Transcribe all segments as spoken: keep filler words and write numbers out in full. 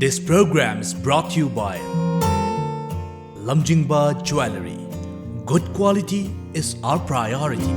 This program is brought to you by Lamjingba Jewellery. Good quality is our priority.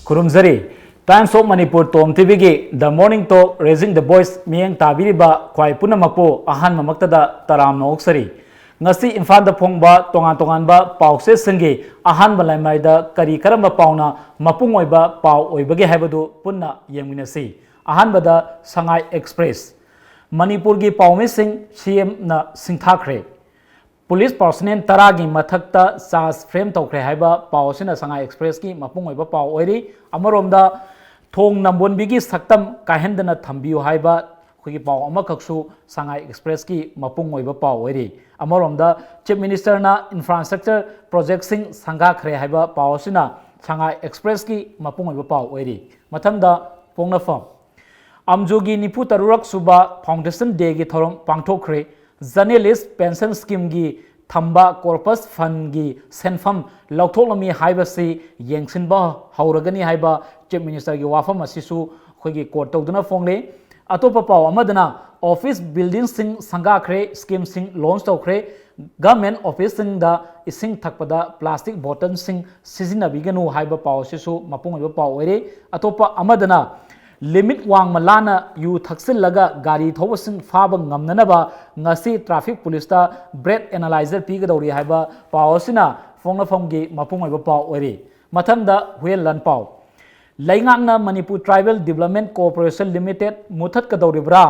ꯈꯨꯔꯨꯝꯖꯔꯤ꯫ Times of Manipur Tom ꯇꯤꯚꯤꯒꯤ The Morning Talk, Raising the Voice ꯃꯤꯠꯌꯦꯡ ꯇꯥꯕꯤꯔꯤꯕ ꯈ꯭ꯋꯥꯏ ꯄꯨꯝꯅꯃꯛꯄꯨ ꯑꯍꯥꯟꯕꯃꯛꯇꯗ ꯇꯔꯥꯝꯅ ꯑꯣꯛꯆꯔꯤ꯫ ꯉꯁꯤ ꯏꯝꯐꯥꯜꯗ ꯐꯣꯡꯕ ꯇꯣꯉꯥꯟ ꯇꯣꯉꯥꯟꯕ ꯄꯥꯎꯆꯦꯁꯤꯡꯒꯤ ꯑꯍꯥꯟꯕ ꯂꯥꯏꯃꯥꯏꯗ ꯀꯔꯤ ꯀꯔꯝꯕ ꯄꯥꯎꯅ ꯃꯄꯨꯡ ꯑꯣꯏꯕ ꯄꯥꯎ ꯑꯣꯏꯕꯒꯦ ꯍꯥꯏꯕꯗꯨ ꯄꯨꯟꯅ ꯌꯦꯡꯃꯤꯟꯅꯁꯤ꯫ ꯑꯍꯥꯟꯕꯗ ꯁꯉꯥꯏ ꯑꯦꯛꯁꯄ꯭ꯔꯦꯁ꯫ ꯃꯅꯤꯄꯨꯔꯒꯤ ꯄꯥꯎꯃꯤꯁꯤꯡ ꯁꯤ ꯑꯦꯝꯅ ꯁꯤꯡꯊꯥꯈ꯭ꯔꯦ꯫ ꯄꯨꯂꯤꯁ ꯄꯥꯔꯁꯣꯅꯦꯜ ꯇꯔꯥꯒꯤ ꯃꯊꯛꯇ ꯆꯥꯔꯖ ꯐ꯭ꯔꯦꯝ ꯇꯧꯈ꯭ꯔꯦ ꯍꯥꯏꯕ ꯄꯥꯎ ꯑꯁꯤꯅ ꯁꯉꯥꯏ ꯑꯦꯛꯁꯄ꯭ꯔꯦꯁꯀꯤ ꯃꯄꯨꯡ ꯑꯣꯏꯕ ꯄꯥꯎ ꯑꯣꯏꯔꯤ꯫ ꯑꯃꯔꯣꯝꯗ ꯊꯣꯡ ꯅꯝꯕꯣꯟꯕꯤꯒꯤ ꯁꯛꯇꯝ ꯀꯥꯏꯍꯟꯗꯅ ꯊꯝꯕꯤꯌꯨ ꯍꯥꯏꯕ ꯑꯩꯈꯣꯏꯒꯤ ꯄꯥꯎ ꯑꯃꯈꯛꯁꯨ ꯁꯉꯥꯏ ꯑꯦꯛꯁꯄ꯭ꯔꯦꯁꯀꯤ ꯃꯄꯨꯡ ꯑꯣꯏꯕ ꯄꯥꯎ ꯑꯣꯏꯔꯤ꯫ ꯑꯃꯔꯣꯝꯗ ꯆꯤꯐ ꯃꯤꯅꯤꯁꯇꯔꯅ ꯏꯟꯐ꯭ꯔꯥꯁ꯭ꯇ꯭ꯔꯛꯆꯔ ꯄ꯭ꯔꯣꯖꯦꯛꯁꯤꯡ ꯁꯪꯒꯥꯈ꯭ꯔꯦ ꯍꯥꯏꯕ ꯄꯥꯎ ꯑꯁꯤꯅ ꯁꯉꯥꯏ ꯑꯦꯛꯁꯄ꯭ꯔꯦꯁꯀꯤ ꯃꯄꯨꯡ ꯑꯣꯏꯕ ꯄꯥꯎ ꯑꯣꯏꯔꯤ꯫ ꯃꯊꯪꯗ ꯄꯣꯛꯅꯐꯝ꯫ ꯑꯝꯖꯨꯒꯤ ꯅꯤꯐꯨ ꯇꯔꯨꯛꯔꯛ ꯁꯨꯕ ꯐꯥꯎꯟꯗꯦꯁꯟ ꯗꯦꯒꯤ ꯊꯧꯔꯝ ꯄꯥꯡꯊꯣꯛꯈ꯭ꯔꯦ꯫ ꯖꯔꯅꯦꯂꯤꯁ ꯄꯦꯟꯁꯟ ꯁ꯭ꯀꯤꯝꯒꯤ ꯊꯝꯕ ꯀꯣꯔꯄꯁ ꯐꯟꯒꯤ ꯁꯦꯟꯐꯝ ꯂꯧꯊꯣꯛꯂꯝꯃꯤ ꯍꯥꯏꯕꯁꯤ ꯌꯦꯡꯁꯤꯟꯕ ꯍꯧꯔꯒꯅꯤ ꯍꯥꯏꯕ ꯆꯤꯐ ꯃꯤꯅꯤꯁꯇꯔꯒꯤ ꯋꯥꯐꯝ ꯑꯁꯤꯁꯨ ꯑꯩꯈꯣꯏꯒꯤ ꯀꯣꯠ ꯇꯧꯗꯨꯅ ꯐꯣꯡꯂꯤ꯫ ꯑꯇꯣꯞꯄ ꯄꯥꯎ ꯑꯃꯗꯅ ꯑꯣꯐꯤꯁ ꯕꯤꯜꯗꯤꯡꯁꯤꯡ ꯁꯪꯒꯥꯈ꯭ꯔꯦ, ꯁ꯭ꯀꯤꯝꯁꯤꯡ ꯂꯣꯟꯆ ꯇꯧꯈ꯭ꯔꯦ, ꯒꯚꯔꯟꯃꯦꯟꯠ ꯑꯣꯐꯤꯁꯁꯤꯡꯗ ꯏꯁꯤꯡ ꯊꯛꯄꯗ ꯄ꯭ꯂꯥꯁꯇꯤꯛ ꯕꯣꯇꯜꯁꯤꯡ ꯁꯤꯖꯤꯟꯅꯕꯤꯒꯅꯨ ꯍꯥꯏꯕ ꯄꯥꯎ ꯑꯁꯤꯁꯨ ꯃꯄꯨꯡ ꯑꯣꯏꯕ ꯄꯥꯎ ꯑꯣꯏꯔꯤ꯫ ꯑꯇꯣꯞꯄ ꯑꯃꯗꯅ ꯂꯤꯃꯤꯠ ꯋꯥꯡꯃ ꯂꯥꯟꯅ ꯌꯨ ꯊꯛꯆꯤꯜꯂꯒ ꯒꯥꯔꯤ ꯊꯧꯕꯁꯤꯡ ꯐꯥꯕ ꯉꯝꯅꯅꯕ ꯉꯁꯤ ꯇ꯭ꯔꯥꯐꯤꯛ ꯄꯨꯂꯤꯁꯇ ꯕ꯭ꯔꯦꯠ ꯑꯦꯅꯥꯂꯥꯏꯖꯔ ꯄꯤꯒꯗꯧꯔꯤ ꯍꯥꯏꯕ ꯄꯥꯎ ꯑꯁꯤꯅ ꯐꯣꯡꯅꯐꯝꯒꯤ ꯃꯄꯨꯡ ꯑꯣꯏꯕ ꯄꯥꯎ ꯑꯣꯏꯔꯤ꯫ ꯃꯊꯪꯗ ꯍꯨꯌꯦꯟ ꯂꯥꯟ ꯄꯥꯎ꯫ ꯂꯩꯉꯥꯛꯅ Manipur tribal development corporation limited ꯃꯨꯊꯠꯀꯗꯧꯔꯤꯕ꯭ꯔꯥ?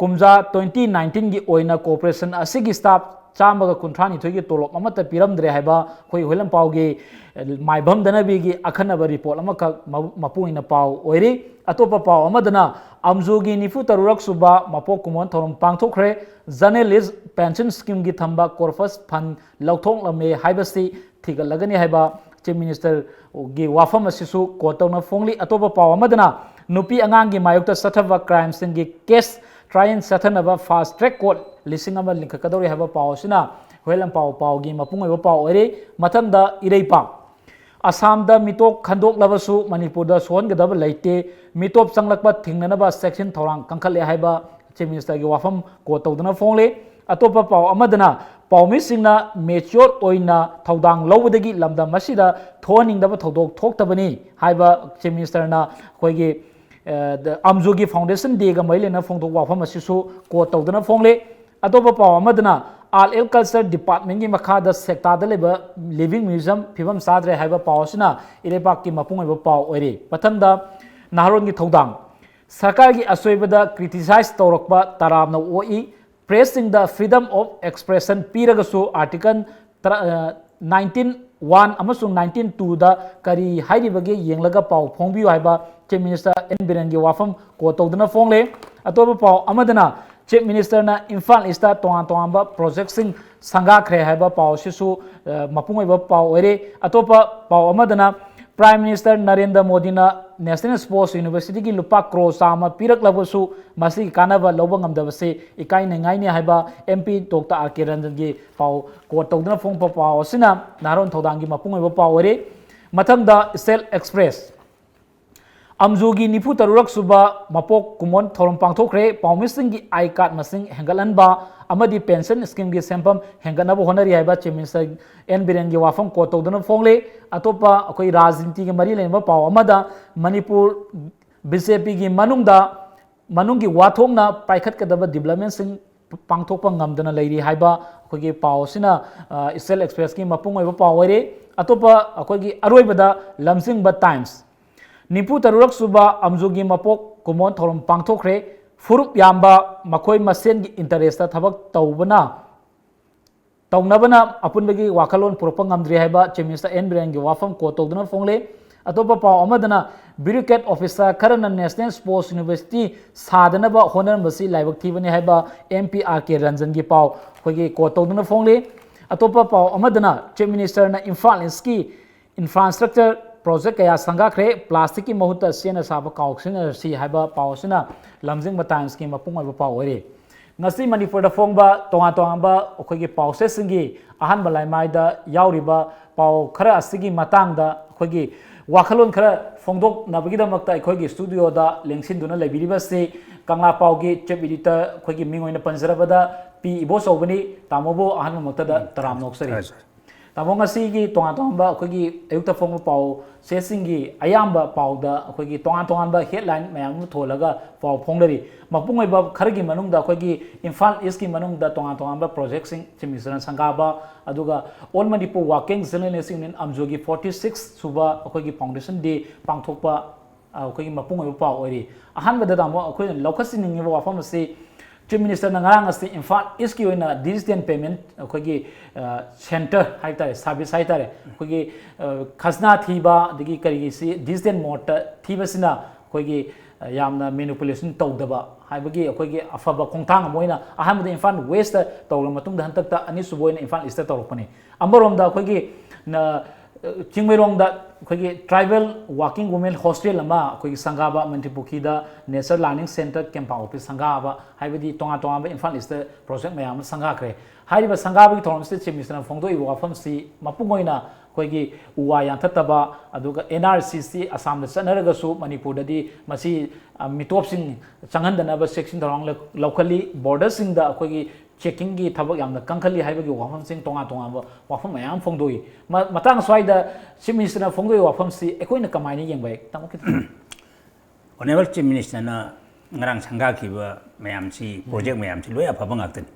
ꯀꯨꯝꯖꯥ ꯇ꯭ꯋꯦꯟꯇꯤ ꯅꯥꯏꯟꯇꯤꯟꯒꯤ ꯑꯣꯏꯅ ꯀꯣꯔꯄꯣꯔꯦꯁꯟ ꯑꯁꯤꯒꯤ ꯁ꯭ꯇꯥꯐ ꯆꯥꯝꯃꯒ ꯀꯨꯟꯊ꯭ꯔꯥꯅꯤꯊꯣꯏꯒꯤ ꯇꯣꯂꯣꯞ ꯑꯃꯠꯇ ꯄꯤꯔꯝꯗ꯭ꯔꯦ ꯍꯥꯏꯕ ꯑꯩꯈꯣꯏ ꯍꯨꯌꯦꯟ ꯂꯥꯟ ꯄꯥꯎꯒꯤ, ꯑꯦ, ꯃꯥꯏꯕꯝ ꯙꯅꯕꯤꯒꯤ ꯑꯈꯟꯅꯕ ꯔꯤꯄꯣꯔꯠ ꯑꯃꯈꯛ ꯃ-, ꯃꯄꯨꯡ ꯑꯣꯏꯅ ꯄꯥꯎ ꯑꯣꯏꯔꯤ꯫ ꯑꯇꯣꯞꯄ ꯄꯥꯎ ꯑꯃꯗꯅ ꯑꯝꯖꯨꯒꯤ ꯅꯤꯐꯨ ꯇꯔꯨꯛꯔꯛ ꯁꯨꯕ ꯃꯄꯣꯛ ꯀꯨꯝꯑꯣꯟ ꯊꯧꯔꯝ ꯄꯥꯡꯊꯣꯛꯈ꯭ꯔꯦ꯫ ꯖꯔꯅꯦꯂꯤꯁ ꯄꯦꯟꯁꯟ ꯁ꯭ꯀꯤꯝꯒꯤ ꯊꯝꯕ ꯀꯣꯔꯄꯁ ꯐꯟ ꯂꯧꯊꯣꯛꯂꯝꯃꯦ ꯍꯥꯏꯕꯁꯤ ꯊꯤꯒꯠꯂꯒꯅꯤ ꯍꯥꯏꯕ ꯆꯤꯐ ꯃꯤꯅꯤꯁꯇꯔꯒꯤ ꯋꯥꯐꯝ ꯑꯁꯤꯁꯨ ꯀꯣꯠ ꯇꯧꯅ ꯐꯣꯡꯂꯤ꯫ ꯑꯇꯣꯞꯄ ꯄꯥꯎ ꯑꯃꯗꯅ ꯅꯨꯄꯤ ꯑꯉꯥꯡꯒꯤ ꯃꯥꯌꯣꯛꯇ ꯆꯠꯊꯕ crimeꯁꯤꯡꯒꯤ case trial ꯆꯠꯊꯅꯕ fast track court ꯂꯤꯁꯤꯡ ꯑꯃ ꯂꯤꯡꯈꯠꯀꯗꯧꯔꯤ ꯍꯥꯏꯕ ꯄꯥꯎ ꯑꯁꯤꯅ ꯍꯨꯏꯂꯝꯄꯥꯎ ꯄꯥꯎꯒꯤ ꯃꯄꯨꯡ ꯑꯣꯏꯕ ꯄꯥꯎ ꯑꯣꯏꯔꯦ꯫ ꯃꯊꯪꯗ ꯏꯔꯩꯄꯥꯛ꯫ ꯑꯁꯥꯝꯗ ꯃꯤꯇꯣꯞ ꯈꯟꯗꯣꯛꯂꯕꯁꯨ ꯃꯅꯤꯄꯨꯔꯗ ꯁꯣꯛꯍꯟꯒꯗꯕ ꯂꯩꯇꯦ, ꯃꯤꯇꯣꯞ ꯆꯪꯂꯛꯄ ꯊꯤꯡꯅꯅꯕ ꯆꯦꯛꯁꯤꯟ ꯊꯧꯔꯥꯡ ꯀꯟꯈꯠꯂꯦ ꯍꯥꯏꯕ Chief Ministerꯒꯤ ꯋꯥꯐꯝ quote ꯇꯧꯗꯨꯅ ꯐꯣꯡꯂꯤ꯫ ꯑꯇꯣꯞꯄ ꯄꯥꯎ ꯑꯃꯗꯅ ꯄꯥꯎꯃꯤꯁꯤꯡꯅ mature ꯑꯣꯏꯅ ꯊꯧꯗꯥꯡ ꯂꯧꯕꯗꯒꯤ ꯂꯝꯗꯝ ꯑꯁꯤꯗ ꯊꯣꯛꯍꯟꯅꯤꯡꯗꯕ ꯊꯧꯗꯣꯛ ꯊꯣꯛꯇꯕꯅꯤ ꯍꯥꯏꯕ Chief Ministerꯅ ꯑꯩꯈꯣꯏꯒꯤ ꯑ, ꯗ-, ꯑꯝꯖꯨꯒꯤ Foundation Dayꯒ ꯃꯔꯤ ꯂꯩꯅꯅ ꯐꯣꯡꯗꯣꯛꯄ ꯋꯥꯐꯝ ꯑꯁꯤꯁꯨ quote ꯇꯧꯗꯨꯅ ꯐꯣꯡꯂꯤ꯫ ꯑꯇꯣꯞꯄ ꯄꯥꯎ ꯑꯃꯗꯅ Art and Culture Departmentꯀꯤ ꯃꯈꯥꯗ ꯁꯦꯛꯇꯥꯗ ꯂꯩꯕ Living Museum ꯐꯤꯕꯝ ꯆꯥꯗ꯭ꯔꯦ ꯍꯥꯏꯕ ꯄꯥꯎ ꯑꯁꯤꯅ ꯏꯔꯩꯄꯥꯛꯀꯤ ꯃꯄꯨꯡ ꯑꯣꯏꯕ ꯄꯥꯎ ꯑꯣꯏꯔꯤ꯫ ꯃꯊꯪꯗ ꯅꯍꯥꯔꯣꯜꯒꯤ ꯊꯧꯗꯥꯡ꯫ ꯁꯔꯀꯥꯔꯒꯤ ꯑꯁꯣꯏꯕꯗ criticize ꯇꯧꯔꯛꯄ ꯇꯔꯥꯝꯅ ꯑꯣꯛꯏ꯫ Pressꯁꯤꯡꯗ freedom of expression ꯄꯤꯔꯒꯁꯨ Article ꯇꯔꯥ-, ꯑ, nineteen one ꯑꯃꯁꯨꯡ nineteen twoꯗ ꯀꯔꯤ ꯍꯥꯏꯔꯤꯕꯒꯦ ꯌꯦꯡꯂꯒ ꯄꯥꯎ ꯐꯣꯡꯕꯤꯌꯨ ꯍꯥꯏꯕ Chief Minister ꯑꯦꯟ ꯕꯤꯔꯦꯟꯒꯤ ꯋꯥꯐꯝ quote ꯇꯧꯗꯨꯅ ꯐꯣꯡꯂꯦ꯫ ꯑꯇꯣꯞꯄ ꯄꯥꯎ ꯑꯃꯗꯅ Chief Ministerꯅ ꯏꯝꯐꯥꯜ Eastꯇ ꯇꯣꯉꯥꯟ ꯇꯣꯉꯥꯟꯕ projectꯁꯤꯡ ꯁꯪꯒꯥꯈ꯭ꯔꯦ ꯍꯥꯏꯕ ꯄꯥꯎ ꯑꯁꯤꯁꯨ, ꯑ, ꯃꯄꯨꯡ ꯑꯣꯏꯕ ꯄꯥꯎ ꯑꯣꯏꯔꯦ꯫ ꯑꯇꯣꯞꯄ ꯄꯥꯎ ꯑꯃꯗꯅ Prime Minister ꯅꯔꯦꯟꯗ꯭ꯔ ꯃꯣꯗꯤꯅ National Sports Universityꯒꯤ ꯂꯨꯄꯥ ꯀ꯭ꯔꯣꯔ ꯆꯥꯝꯃ ꯄꯤꯔꯛꯂꯕꯁꯨ ꯃꯁꯤꯒꯤ ꯀꯥꯟꯅꯕ ꯂꯧꯕ ꯉꯝꯗꯕꯁꯤ ꯏꯀꯥꯏꯅꯤꯡꯉꯥꯏꯅꯤ ꯍꯥꯏꯕ MP Doctor R K ꯔꯟꯖꯟꯒꯤ ꯄꯥꯎ quote ꯇꯧꯗꯨꯅ ꯐꯣꯡꯕ ꯄꯥꯎ ꯑꯁꯤꯅ ꯅꯍꯥꯔꯣꯜ ꯊꯧꯗꯥꯡꯒꯤ ꯃꯄꯨꯡ ꯑꯣꯏꯕ ꯄꯥꯎ ꯑꯣꯏꯔꯦ꯫ ꯃꯊꯪꯗ East Express꯫ ꯑꯝꯖꯨꯒꯤ ꯅꯤꯐꯨ ꯇꯔꯨꯛ ꯁꯨꯕ ꯃꯄꯣꯛ ꯀꯨꯝꯑꯣꯟ ꯊꯧꯔꯝ ꯄꯥꯡꯊꯣꯛꯈ꯭ꯔꯦ꯫ ꯄꯥꯎꯃꯤꯁꯤꯡꯒꯤ I card ꯃꯁꯤꯡ ꯍꯦꯟꯒꯠꯍꯟꯕ ꯑꯃꯗꯤ pension schemeꯒꯤ ꯁꯦꯟꯐꯝ ꯍꯦꯟꯒꯠꯅꯕ ꯍꯣꯠꯅꯔꯤ ꯍꯥꯏꯕ Chief Minister ꯑꯦꯟ ꯕꯤꯔꯦꯟꯒꯤ ꯋꯥꯐꯝ quote ꯇꯧꯗꯨꯅ ꯐꯣꯡꯂꯤ꯫ ꯑꯇꯣꯞꯄ ꯑꯩꯈꯣꯏ ꯔꯥꯖꯅꯤꯇꯤꯒ ꯃꯔꯤ ꯂꯩꯅꯕ ꯄꯥꯎ ꯑꯃꯗ ꯃꯅꯤꯄꯨꯔ BJPꯒꯤ ꯃꯅꯨꯡꯗ, ꯃꯅꯨꯡꯒꯤ ꯋꯥꯊꯣꯛꯅ ꯄꯥꯏꯈꯠꯀꯗꯕ developmentꯁꯤꯡ ꯄꯥꯡꯊꯣꯛꯄ ꯉꯝꯗꯅ ꯂꯩꯔꯤ ꯍꯥꯏꯕ ꯑꯩꯈꯣꯏꯒꯤ ꯄꯥꯎ ꯑꯁꯤꯅ, ꯑ, East Expressꯀꯤ ꯃꯄꯨꯡ ꯑꯣꯏꯕ ꯄꯥꯎ ꯑꯣꯏꯔꯤ꯫ ꯑꯇꯣꯞꯄ ꯑꯩꯈꯣꯏꯒꯤ ꯑꯔꯣꯏꯕꯗ ꯂꯝꯖꯤꯡꯕ Times꯫ ꯅꯤꯐꯨ ꯇꯔꯨꯛ ꯁꯨꯕ ꯑꯝꯖꯨꯒꯤ ꯃꯄꯣꯛ ꯀꯨꯝꯑꯣꯟ ꯊꯧꯔꯝ ꯄꯥꯡꯊꯣꯛꯈ꯭ꯔꯦ꯫ ꯐꯨꯔꯨꯞ ꯌꯥꯝꯕ ꯃꯈꯣꯏ ꯃꯁꯦꯟꯒꯤ interestꯇ ꯊꯕꯛ ꯇꯧꯕꯅ, ꯇꯧꯅꯕꯅ ꯑꯄꯨꯟꯕꯒꯤ ꯋꯥꯈꯜꯂꯣꯟ ꯄꯨꯔꯛꯄ ꯉꯝꯗ꯭ꯔꯤ ꯍꯥꯏꯕ Chief Minister ꯑꯦꯟ ꯕꯤꯔꯦꯟꯒꯤ ꯋꯥꯐꯝ quote ꯇꯧꯗꯨꯅ ꯐꯣꯡꯂꯤ꯫ ꯑꯇꯣꯞꯄ ꯄꯥꯎ ꯑꯃꯗꯅ bureaucrat officer ꯈꯔꯅ National Sports University ꯁꯥꯗꯅꯕ ꯍꯣꯠꯅꯔꯝꯕꯁꯤ ꯂꯥꯏꯕꯛ ꯊꯤꯕꯅꯤ ꯍꯥꯏꯕ MP R K ꯔꯟꯖꯟꯒꯤ ꯄꯥꯎ ꯑꯩꯈꯣꯏꯒꯤ quote ꯇꯧꯗꯨꯅ ꯐꯣꯡꯂꯤ꯫ ꯑꯇꯣꯞꯄ ꯄꯥꯎ ꯑꯃꯗꯅ Chief Ministerꯅ ꯏꯝꯐꯥꯜ Eastꯀꯤ infrastructure ꯄ꯭ꯔꯣꯖꯦꯛ ꯀꯌꯥ ꯁꯪꯒꯥꯈ꯭ꯔꯦ, ꯄ꯭ꯂꯥꯁꯇꯤꯛꯀꯤ ꯃꯍꯨꯠꯇ ꯆꯦꯅ ꯁꯥꯕ ꯀꯥꯎ ꯁꯤꯖꯤꯟꯅꯔꯁꯤ ꯍꯥꯏꯕ ꯄꯥꯎ ꯑꯁꯤꯅ ꯂꯝꯖꯤꯡꯕ ꯇꯥꯏꯝꯁꯀꯤ ꯃꯄꯨꯡ ꯑꯣꯏꯕ ꯄꯥꯎ ꯑꯣꯏꯔꯤ꯫ ꯉꯁꯤ ꯃꯅꯤꯄꯨꯔꯗ ꯐꯣꯡꯕ ꯇꯣꯉꯥꯟ ꯇꯣꯉꯥꯟꯕ ꯑꯩꯈꯣꯏꯒꯤ ꯄꯥꯎꯆꯦꯁꯤꯡꯒꯤ ꯑꯍꯥꯟꯕ ꯂꯥꯏꯃꯥꯏꯗ ꯌꯥꯎꯔꯤꯕ ꯄꯥꯎ ꯈꯔ ꯑꯁꯤꯒꯤ ꯃꯇꯥꯡꯗ ꯑꯩꯈꯣꯏꯒꯤ ꯋꯥꯈꯜꯂꯣꯟ ꯈꯔ ꯐꯣꯡꯗꯣꯛꯅꯕꯒꯤꯗꯃꯛꯇ ꯑꯩꯈꯣꯏꯒꯤ ꯁ꯭ꯇꯨꯗꯤꯑꯣꯗ ꯂꯦꯡꯁꯤꯟꯗꯨꯅ ꯂꯩꯕꯤꯔꯤꯕ ꯑꯁꯤ ꯀꯪꯂꯥ ꯄꯥꯎꯒꯤ ꯆꯤꯐ ꯏꯗꯤꯇꯔ ꯑꯩꯈꯣꯏꯒꯤ ꯃꯤꯡ ꯑꯣꯏꯅ ꯄꯟꯖꯔꯕꯗ ꯄꯤ ꯏꯕꯣꯆꯧꯕꯅꯤ꯫ ꯇꯥꯃꯣꯕꯨ ꯑꯍꯥꯟꯕ ꯃꯛꯇꯗ ꯇꯔꯥꯝꯅ ꯑꯣꯛꯆꯔꯤ꯫ ꯍꯣꯏ, ꯁꯥꯔ꯫ ꯇꯥꯃꯣ, ꯉꯁꯤꯒꯤ ꯇꯣꯉꯥꯟ ꯇꯣꯉꯥꯟꯕ ꯑꯩꯈꯣꯏꯒꯤ ꯑꯌꯨꯛꯇ ꯐꯣꯡꯕ ꯄꯥꯎ ꯆꯦꯁꯤꯡꯒꯤ ꯑꯌꯥꯝꯕ ꯄꯥꯎꯗ ꯑꯩꯈꯣꯏꯒꯤ ꯇꯣꯉꯥꯟ ꯇꯣꯉꯥꯟꯕ ꯍꯦꯗꯂꯥꯏꯟ ꯃꯌꯥꯝ ꯑꯃ ꯊꯣꯜꯂꯒ ꯄꯥꯎ ꯐꯣꯡꯅꯔꯤ꯫ ꯃꯄꯨꯡ ꯑꯣꯏꯕ ꯈꯔꯒꯤ ꯃꯅꯨꯡꯗ ꯑꯩꯈꯣꯏꯒꯤ ꯏꯝꯐꯥꯜ ꯏꯁꯀꯤ ꯃꯅꯨꯡꯗ ꯇꯣꯉꯥꯟ ꯇꯣꯉꯥꯟꯕ ꯄ꯭ꯔꯣꯖꯦꯛꯁꯤꯡ ꯆꯤꯐ ꯃꯤꯅꯤꯁꯇꯔꯅ ꯁꯪꯒꯥꯕ, ꯑꯗꯨꯒ all Manipur working journalists union, ꯑꯝꯖꯣꯒꯤ ꯐꯣꯔꯇꯤ ꯁꯤꯛꯁ ꯁꯨꯕ ꯑꯩꯈꯣꯏꯒꯤ ꯐꯥꯎꯟꯗꯦꯁꯟ ꯗꯦ ꯄꯥꯡꯊꯣꯛꯄ, ꯑ, ꯑꯩꯈꯣꯏꯒꯤ ꯃꯄꯨꯡ ꯑꯣꯏꯕ ꯄꯥꯎ ꯑꯣꯏꯔꯤ꯫ ꯑꯍꯥꯟꯕꯗ ꯇꯥꯃꯣ, ꯑꯩꯈꯣꯏꯅ ꯂꯧꯈꯠꯆꯅꯤꯡꯉꯤꯕ ꯋꯥꯐꯝ ꯑꯁꯤ ꯆꯤꯐ ꯃꯤꯅꯤꯁꯇꯔꯅ ꯉꯔꯥꯡ ꯑꯁꯤ ꯏꯝꯐꯥꯜ ꯏꯁꯀꯤ ꯑꯣꯏꯅ ꯗꯤꯖꯤꯇꯦꯜ ꯄꯦꯃꯦꯟ ꯑꯩꯈꯣꯏꯒꯤ, ꯑ, ꯁꯦꯟꯇꯔ ꯍꯥꯏ ꯇꯥꯔꯦ, ꯁꯥꯔꯚꯤꯁ ꯍꯥꯏ ꯇꯥꯔꯦ, ꯑꯩꯈꯣꯏꯒꯤ, ꯑ, ꯈꯖꯅꯥ ꯊꯤꯕ ꯑꯗꯒꯤ ꯀꯔꯤꯒꯤꯁꯤ ꯗꯤꯖꯤꯇꯦꯜ ꯃꯣꯠꯇ ꯊꯤꯕꯁꯤꯅ ꯑꯩꯈꯣꯏꯒꯤ, ꯑ, ꯌꯥꯝꯅ ꯃꯦꯅꯤꯄꯨꯂꯦꯁꯟ ꯇꯧꯗꯕ ꯍꯥꯏꯕꯒꯤ ꯑꯩꯈꯣꯏꯒꯤ ꯑꯐꯕ ꯈꯣꯡꯊꯥꯡ ꯑꯃ ꯑꯣꯏꯅ ꯑꯍꯥꯟꯕꯗ ꯏꯝꯐꯥꯜ ꯋꯦꯁꯇ ꯇꯧꯔꯕ ꯃꯇꯨꯡꯗ ꯍꯟꯗꯛꯇ ꯑꯅꯤꯁꯨꯕ ꯑꯣꯏꯅ ꯏꯝꯐꯥꯜ ꯏꯁꯇ ꯇꯧꯔꯛꯄꯅꯤ꯫ ꯑꯃꯔꯣꯝꯗ ꯑꯩꯈꯣꯏꯒꯤ ꯅ-, ꯆꯤꯡꯃꯩꯔꯣꯡꯗ ꯑꯩꯈꯣꯏꯒꯤ ꯇ꯭ꯔꯥꯏꯕꯦꯜ ꯋꯥꯔꯀꯤꯡ ꯋꯨꯃꯦꯟ ꯍꯣꯁꯇꯦꯜ ꯑꯃ ꯑꯩꯈꯣꯏꯒꯤ ꯁꯪꯒꯥꯕ ꯃꯟꯇ꯭ꯔꯤ ꯄꯨꯈ꯭ꯔꯤꯗ ꯅꯦꯆꯔ ꯂꯔꯅꯤꯡ ꯁꯦꯟꯇꯔ ꯀꯦꯝꯄꯥ ꯑꯣꯐꯤꯁ ꯁꯪꯒꯥꯕ ꯍꯥꯏꯕꯗꯤ ꯇꯣꯉꯥꯟ ꯇꯣꯉꯥꯟꯕ ꯏꯝꯐꯥꯜ ꯏꯁꯇ ꯄ꯭ꯔꯣꯖꯦꯛ ꯃꯌꯥꯝ ꯑꯃ ꯁꯪꯒꯥꯈ꯭ꯔꯦ꯫ ꯍꯥꯏꯔꯤꯕ ꯁꯪꯒꯥꯕꯒꯤ ꯊꯧꯔꯝꯁꯤꯗ ꯆꯤꯐ ꯃꯤꯅꯤꯁꯇꯔꯅ ꯐꯣꯡꯗꯣꯛꯏꯕ ꯋꯥꯐꯝꯁꯤ ꯃꯄꯨꯡ ꯑꯣꯏꯅ ꯑꯩꯈꯣꯏꯒꯤ ꯎ ꯋꯥ ꯌꯥꯟꯊꯠꯇꯕ, ꯑꯗꯨꯒ ꯑꯦꯟ ꯑꯥꯔ ꯁꯤ ꯁꯤ ꯑꯁꯥꯝꯗ ꯆꯠꯅꯔꯒꯁꯨ ꯃꯅꯤꯄꯨꯔꯗꯗꯤ ꯃꯁꯤ, ꯑ, ꯃꯤꯇꯣꯞꯁꯤꯡ ꯆꯪꯍꯟꯗꯅꯕ ꯆꯦꯛꯁꯤꯟ ꯊꯧꯔꯥꯡ ꯂꯧ-, ꯂꯧꯈꯠꯂꯤ꯫ ꯕꯣꯔꯗꯔꯁꯤꯡꯗ ꯑꯩꯈꯣꯏꯒꯤ ꯆꯦꯛꯀꯤꯡꯒꯤ ꯊꯕꯛ ꯌꯥꯝꯅ ꯀꯟꯈꯠꯂꯤ ꯍꯥꯏꯕꯒꯤ ꯋꯥꯐꯝꯁꯤꯡ ꯇꯣꯉꯥꯟ ꯇꯣꯉꯥꯟꯕ ꯋꯥꯐꯝ ꯃꯌꯥꯝ ꯑꯃ ꯐꯣꯡꯗꯣꯛꯏ꯫ ꯃ-, ꯃꯇꯥꯡ ꯑꯁ꯭ꯋꯥꯏꯗ ꯆꯤꯐ ꯃꯤꯅꯤꯁꯇꯔꯅ ꯐꯣꯡꯗꯣꯛꯏꯕ ꯋꯥꯐꯝꯁꯤ ꯑꯩꯈꯣꯏꯅ ꯀꯃꯥꯏꯅ ꯌꯦꯡꯕ ꯌꯥꯏ? ꯇꯥꯃꯣ ꯈꯤꯇꯪ꯫ ꯑꯣꯅꯦꯕꯜ ꯆꯤꯐ ꯃꯤꯅꯤꯁꯇꯔꯅ ꯉꯔꯥꯡ ꯁꯪꯒꯥꯈꯤꯕ ꯃꯌꯥꯝꯁꯤ, ꯄ꯭ꯔꯣꯖꯦꯛ ꯃꯌꯥꯝꯁꯤ ꯂꯣꯏ ꯑꯐꯕ ꯉꯥꯛꯇꯅꯤ꯫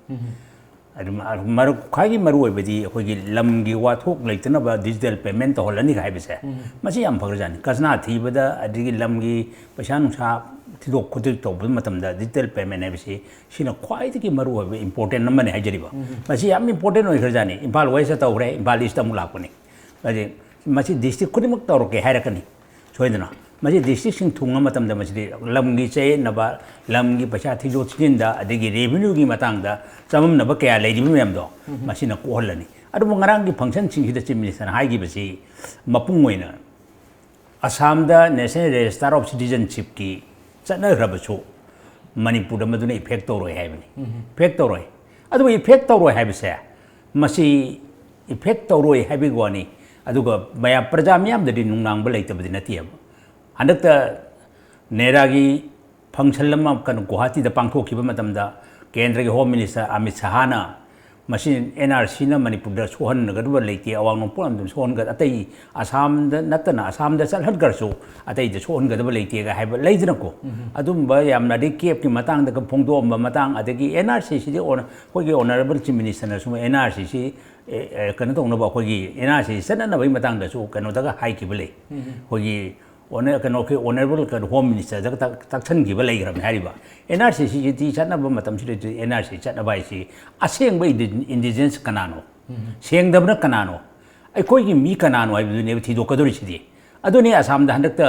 ꯑꯗꯨ ꯃ-, ꯃꯔꯨ-, ꯈ꯭ꯋꯥꯏꯒꯤ ꯃꯔꯨ ꯑꯣꯏꯕꯗꯤ ꯑꯩꯈꯣꯏꯒꯤ ꯂꯝꯒꯤ ꯋꯥꯊꯣꯛ ꯂꯩꯇꯅꯕ ꯗꯤꯖꯤꯇꯦꯜ ꯄꯦꯃꯦꯟ ꯇꯧꯍꯜꯂꯅꯤ ꯍꯥꯏꯕꯁꯦ, ꯃꯁꯤ ꯌꯥꯝ ꯐꯈ꯭ꯔꯖꯥꯠꯅꯤ꯫ ꯈꯖꯅꯥ ꯊꯤꯕꯗ, ꯑꯗꯒꯤ ꯂꯝꯒꯤ ꯄꯩꯁꯥ ꯅꯨꯡꯁꯥ ꯊꯤꯗꯣꯛ ꯈꯣꯠꯇꯣꯛ ꯇꯧꯕ ꯃꯇꯝꯗ ꯗꯤꯖꯤꯇꯦꯜ ꯄꯦꯃꯦꯟ ꯍꯥꯏꯕꯁꯤ ꯁꯤꯅ ꯈ꯭ꯋꯥꯏꯗꯒꯤ ꯃꯔꯨ ꯑꯣꯏꯕ ꯏꯝꯄꯣꯔꯇꯦꯟ ꯑꯃꯅꯤ ꯍꯥꯏꯖꯔꯤꯕ꯫ ꯃꯁꯤ ꯌꯥꯝ ꯏꯝꯄꯣꯔꯇꯦꯟ ꯑꯣꯏꯈ꯭ꯔꯖꯥꯠꯅꯤ꯫ ꯏꯝꯐꯥꯜ ꯋꯦꯁꯇ ꯇꯧꯈ꯭ꯔꯦ, ꯏꯝꯐꯥꯜ ꯏꯁꯇ ꯑꯃꯨꯛ ꯂꯥꯛꯄꯅꯤ꯫ ꯑꯗꯩ ꯃꯁꯤ ꯗꯤꯁꯇ꯭ꯔꯤꯛ ꯈꯨꯗꯤꯡꯃꯛ ꯇꯧꯔꯛꯀꯦ ꯍꯥꯏꯔꯛꯀꯅꯤ ꯁꯣꯏꯗꯅ꯫ ꯃꯁꯤ ꯗꯤꯁꯇ꯭ꯔꯤꯛꯁꯤꯡ ꯊꯨꯡꯉ ꯃꯇꯝꯗ ꯃꯁꯤꯗꯤ ꯂꯝꯒꯤ ꯆꯌꯦꯠꯅꯕ, ꯂꯝꯒꯤ ꯄꯩꯁꯥ ꯊꯤꯗꯣꯛ ꯊꯤꯖꯤꯟꯗ, ꯑꯗꯒꯤ ꯔꯦꯚꯤꯅ꯭ꯌꯨꯒꯤ ꯃꯇꯥꯡꯗ ꯆꯃꯝꯅꯕ ꯀꯌꯥ ꯂꯩꯔꯤꯕ ꯃꯌꯥꯝꯗꯣ ꯃꯁꯤꯅ ꯀꯣꯛꯍꯜꯂꯅꯤ꯫ ꯑꯗꯨꯕꯨ ꯉꯔꯥꯡꯒꯤ ꯐꯪꯁꯟꯁꯤꯡꯁꯤꯗ ꯆꯤꯐ ꯃꯤꯅꯤꯁꯇꯔꯅ ꯍꯥꯏꯈꯤꯕꯁꯤ ꯃꯄꯨꯡ ꯑꯣꯏꯅ ꯑꯁꯥꯝꯗ National Register of Citizenshipꯀꯤ ꯆꯠꯅꯈ꯭ꯔꯕꯁꯨ ꯃꯅꯤꯄꯨꯔꯗ ꯃꯗꯨꯅ effect ꯇꯧꯔꯣꯏ ꯍꯥꯏꯕꯅꯤ꯫ Effect ꯇꯧꯔꯣꯏ꯫ ꯑꯗꯨꯕꯨ effect ꯇꯧꯔꯣꯏ ꯍꯥꯏꯕꯁꯦ, ꯃꯁꯤ effect ꯇꯧꯔꯣꯏ ꯍꯥꯏꯕꯒꯤ ꯋꯥꯅꯤ꯫ ꯑꯗꯨꯒ ꯃꯌꯥꯝ, ꯄ꯭ꯔꯖꯥ ꯃꯤꯌꯥꯝꯗꯗꯤ ꯅꯨꯡꯅꯥꯡꯕ ꯂꯩꯇꯕꯗꯤ ꯅꯠꯇꯦꯕ꯫ ꯍꯟꯗꯛꯇ ꯅꯦꯔꯥꯒꯤ function ꯑꯃ ꯀꯩꯅꯣ ꯒꯨꯋꯥꯍꯥꯇꯤꯗ ꯄꯥꯡꯊꯣꯛꯈꯤꯕ ꯃꯇꯝꯗ, ꯀꯦꯟꯗ꯭ꯔꯒꯤ Home Minister ꯑꯃꯤꯠ ꯁꯍꯥꯅ ꯃꯁꯤ NRCꯅ ꯃꯅꯤꯄꯨꯔꯗ ꯁꯣꯛꯍꯟꯒꯗꯕ ꯂꯩꯇꯦ, ꯑꯋꯥꯡ ꯅꯣꯡꯄꯣꯛ ꯂꯝꯗꯝ ꯁꯣꯛꯍꯟꯒ-, ꯑꯇꯩ ꯑꯁꯥꯝꯗ ꯅꯠꯇꯅ ꯑꯁꯥꯝꯗ ꯆꯠꯍꯟꯈ꯭ꯔꯁꯨ ꯑꯇꯩꯗ ꯁꯣꯛꯍꯟꯒꯗꯕ ꯂꯩꯇꯦꯒ ꯍꯥꯏꯕ ꯂꯩꯗꯅꯀꯣ꯫ ꯑꯗꯨꯝꯕ ꯌꯥꯝꯅ, ꯑꯗꯩ ꯀꯦꯞꯀꯤ ꯃꯇꯥꯡꯗꯒ ꯐꯣꯡꯗꯣꯛꯑꯝꯕ ꯃꯇꯥꯡ, ꯑꯗꯒꯤ NRCꯁꯤꯗꯤ ꯑꯣꯅ-, ꯑꯩꯈꯣꯏꯒꯤ Honourable Chief Ministerꯅꯁꯨ NRCꯁꯤ, ꯑꯦ, ꯑꯦ, ꯀꯩꯅꯣ ꯇꯧꯅꯕ, ꯑꯩꯈꯣꯏꯒꯤ NRC ꯆꯠꯅꯅꯕꯒꯤ ꯃꯇꯥꯡꯗꯁꯨ ꯀꯩꯅꯣꯗꯒ ꯍꯥꯏꯈꯤꯕ ꯂꯩ꯫ ꯑꯩꯈꯣꯏꯒꯤ ꯑꯣꯅ-, ꯀꯩꯅꯣ, ꯑꯩꯈꯣꯏ Honourable ꯀꯩꯅꯣ Home Ministerꯗꯒ ꯇꯛ-, ꯇꯛꯁꯟꯈꯤꯕ ꯂꯩꯈ꯭ꯔꯕꯅꯤ ꯍꯥꯏꯔꯤꯕ꯫ NRCCꯒꯤ ꯆꯠꯅꯕ ꯃꯇꯝꯁꯤꯗ NRC ꯆꯠꯅꯕ ꯍꯥꯏꯁꯤ ꯑꯁꯦꯡꯕ ꯏꯟꯗꯤ-, indigenous ꯀꯅꯥꯅꯣ? ꯁꯦꯡꯗꯕꯅ ꯀꯅꯥꯅꯣ? ꯑꯩꯈꯣꯏꯒꯤ ꯃꯤ ꯀꯅꯥꯅꯣ ꯍꯥꯏꯕꯗꯨꯅꯦꯕ ꯊꯤꯗꯣꯛꯀꯗꯧꯔꯤꯁꯤꯗꯤ꯫ ꯑꯗꯨꯅꯤ ꯑꯁꯥꯝꯗ ꯍꯟꯗꯛꯇ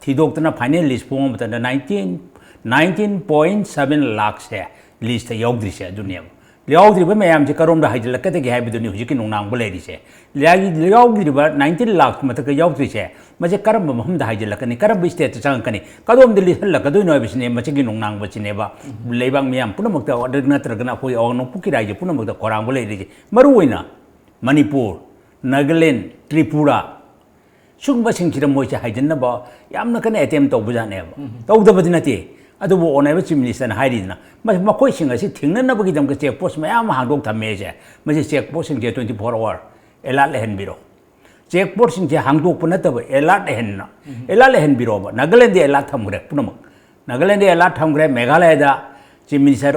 ꯊꯤꯗꯣꯛꯇꯅ final list ꯐꯣꯡꯕ ꯃꯇꯝꯗ nineteen, nineteen point seven ꯂꯥꯛꯁꯦ listꯇ ꯌꯥꯎꯗ꯭ꯔꯤꯁꯦ ꯑꯗꯨꯅꯦꯕ꯫ ꯌꯥꯎꯗ꯭ꯔꯤꯕ ꯃꯌꯥꯝꯁꯦ ꯀꯔꯣꯝꯗ ꯍꯥꯏꯖꯤꯜꯂꯛꯀꯗꯒꯦ ꯍꯥꯏꯕꯗꯨꯅꯤ ꯍꯧꯖꯤꯛꯀꯤ ꯅꯨꯡꯅꯥꯡꯕ ꯂꯩꯔꯤꯁꯦ꯫ ꯌꯥꯎ-, ꯌꯥꯎꯗ꯭ꯔꯤꯕ nineteen ꯂꯥꯛ ꯃꯊꯛꯇ ꯌꯥꯎꯗ꯭ꯔꯤꯁꯦ, ꯃꯁꯤ ꯀꯔꯝꯕ ꯃꯐꯝꯗ ꯍꯥꯏꯖꯤꯜꯂꯛꯀꯅꯤ, ꯀꯔꯝꯕ stateꯇ ꯆꯪꯉꯛꯀꯅꯤ, ꯀꯗꯣꯝꯗ ꯂꯤꯠꯍꯜꯂꯛꯀꯗꯣꯏꯅꯣ ꯍꯥꯏꯕꯁꯤꯅꯦ ꯃꯁꯤꯒꯤ ꯅꯨꯡꯅꯥꯡꯕꯁꯤꯅꯦꯕ꯫ ꯂꯩꯕꯥꯛ ꯃꯤꯌꯥꯝ ꯄꯨꯝꯅꯃꯛꯇ, ꯑꯗꯨ ꯅꯠꯇ꯭ꯔꯒꯅ ꯑꯩꯈꯣꯏ ꯑꯋꯥꯡ ꯅꯣꯡꯄꯣꯛꯀꯤ ꯔꯥꯏꯖ꯭ꯌ ꯄꯨꯝꯅꯃꯛꯇ ꯈꯧꯔꯥꯡꯕ ꯂꯩꯔꯤꯁꯦ꯫ ꯃꯔꯨꯑꯣꯏꯅ ꯃꯅꯤꯄꯨꯔ, ꯅꯥꯒꯥꯂꯦꯟ, ꯇ꯭ꯔꯤꯄꯨꯔꯥ, ꯁꯨꯝꯕꯁꯤꯡꯁꯤꯗ ꯃꯣꯏꯁꯦ ꯍꯥꯏꯖꯤꯟꯅꯕ ꯌꯥꯝꯅ ꯀꯟꯅ attempt ꯇꯧꯕꯖꯥꯠꯅꯦꯕ꯫ ꯇꯧꯗꯕꯗꯤ ꯅꯠꯇꯦ꯫ ꯑꯗꯨꯕꯨ Honourable Chief Ministerꯅ ꯍꯥꯏꯔꯤꯗꯅ, ꯃ-, ꯃꯈꯣꯏꯁꯤꯡ ꯑꯁꯤ ꯊꯤꯡꯅꯅꯕꯒꯤꯗꯃꯛꯇ check post ꯃꯌꯥꯝ ꯑꯃ ꯍꯥꯡꯗꯣꯛ ꯊꯝꯃꯦꯁꯦ꯫ ꯃꯁꯤ check postꯁꯤꯡꯁꯦ twenty four hour alert ꯂꯩꯍꯟꯕꯤꯔꯣ꯫ Check postꯁꯤꯡꯁꯦ ꯍꯥꯡꯗꯣꯛꯄ ꯅꯠꯇꯕ alert ꯂꯩꯍꯟꯅ, alert ꯂꯩꯍꯟꯕꯤꯔꯣꯕ꯫ ꯅꯥꯒꯥꯂꯦꯟꯗꯤ alert ꯊꯝꯈ꯭ꯔꯦ ꯄꯨꯝꯅꯃꯛ꯫ ꯅꯥꯒꯥꯂꯦꯟꯗ alert ꯊꯝꯈ꯭ꯔꯦ, ꯃꯦꯘꯥꯂꯌꯗ Chief Minister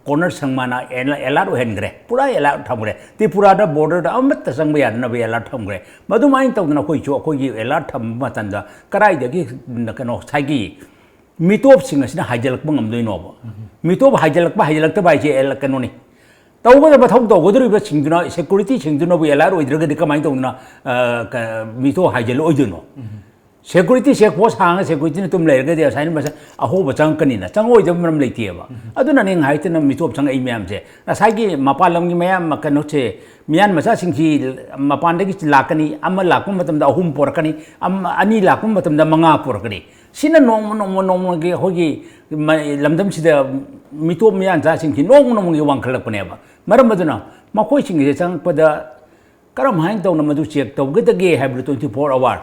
ꯀꯣꯅꯔ ꯁꯪꯃꯥꯅ alert ꯑꯣꯏꯍꯟꯈ꯭ꯔꯦ, ꯄꯨꯔꯥ alert ꯊꯝꯈ꯭ꯔꯦ꯫ ꯇ꯭ꯔꯤꯄꯨꯔꯥꯗ borderꯗ ꯑꯃꯠꯇ ꯆꯪꯕ ꯌꯥꯗꯅꯕ alert ꯊꯝꯈ꯭ꯔꯦ꯫ ꯃꯗꯨꯃꯥꯏꯅ ꯇꯧꯗꯅ ꯑꯩꯈꯣꯏꯁꯨ ꯑꯩꯈꯣꯏꯒꯤ alert ꯊꯝꯕ ꯃꯇꯝꯗ ꯀꯗꯥꯏꯗꯒꯤ ꯀꯩꯅꯣ ꯉꯁꯥꯏꯒꯤ ꯃꯤꯇꯣꯞꯁꯤꯡ ꯑꯁꯤꯅ ꯍꯥꯏꯖꯤꯜꯂꯛꯄ ꯉꯝꯗꯣꯏꯅꯣꯕ? ꯃꯤꯇꯣꯞ ꯍꯥꯏꯖꯤꯜꯂꯛꯄ ꯍꯥꯏꯖꯤꯜꯂꯛꯇꯕ ꯍꯥꯏꯁꯦ ꯑꯦꯂ-, ꯀꯩꯅꯣꯅꯤ꯫ ꯇꯧꯒꯗꯕ ꯃꯊꯧ ꯇꯧꯒꯗꯧꯔꯤꯕꯁꯤꯡꯗꯨꯅ, securityꯁꯤꯡꯗꯨꯅꯕꯨ alert ꯑꯣꯏꯗ꯭ꯔꯒꯗꯤ ꯀꯃꯥꯏꯅ ꯇꯧꯗꯅ, ꯑ, ꯀ-, ꯃꯤꯇꯣꯞ ꯍꯥꯏꯖꯤꯜꯂꯛꯑꯣꯏꯗꯣꯏꯅꯣ? ꯁꯦꯀ꯭ꯌꯨꯔꯤꯇꯤ ꯆꯦꯛ ꯄꯣꯁ ꯍꯥꯡꯉꯒ ꯁꯦꯀ꯭ꯌꯨꯔꯤꯇꯤꯅ ꯇꯨꯝ ꯂꯩꯔꯒꯗꯤ ꯉꯁꯥꯏꯅ ꯃꯁꯥ ꯑꯍꯣꯕ ꯆꯪꯉꯛꯀꯅꯤꯅ, ꯆꯪꯉꯛꯑꯣꯏꯗꯕ ꯃꯔꯝ ꯂꯩꯇꯦꯕ꯫ ꯑꯗꯨꯅꯅꯦ ꯉꯥꯏꯍꯥꯛꯇꯅ ꯃꯤꯇꯣꯞ ꯆꯪꯉꯛꯏ ꯃꯌꯥꯝꯁꯦ꯫ ꯉꯁꯥꯏꯒꯤ ꯃꯄꯥꯟ ꯂꯝꯒꯤ ꯃꯌꯥꯝ ꯀꯩꯅꯣꯁꯦ, ꯃꯤꯌꯥꯟ ꯃꯆꯥꯁꯤꯡꯁꯤ ꯃꯄꯥꯟꯗꯒꯤ ꯂꯥꯛꯀꯅꯤ, ꯑꯃ ꯂꯥꯛꯄ ꯃꯇꯝꯗ ꯑꯍꯨꯝ ꯄꯣꯔꯛꯀꯅꯤ, ꯑꯃ, ꯑꯅꯤ ꯂꯥꯛꯄ ꯃꯇꯝꯗ ꯃꯉꯥ ꯄꯣꯔꯛꯀꯅꯤ꯫ ꯁꯤꯅ ꯅꯣꯡꯃ, ꯅꯣꯡꯃ, ꯅꯣꯡꯃꯒꯤ ꯑꯩꯈꯣꯏꯒꯤ ꯃ-, ꯂꯝꯗꯝꯁꯤꯗ ꯃꯤꯇꯣꯞ ꯃꯤꯌꯥꯟꯆꯥꯁꯤꯡꯁꯤ ꯅꯣꯡꯃ ꯅꯣꯡꯃꯒꯤ ꯋꯥꯡꯈꯠꯂꯛꯄꯅꯦꯕ꯫ ꯃꯔꯝ ꯑꯗꯨꯅ ꯃꯈꯣꯏꯁꯤꯡꯁꯦ ꯆꯪꯉꯛꯄꯗ ꯀꯔꯝ ꯍꯥꯏꯅ ꯇꯧꯅ ꯃꯗꯨ ꯆꯦꯛ ꯇꯧꯒꯗꯒꯦ ꯍꯥꯏꯕꯗꯨ twenty four hour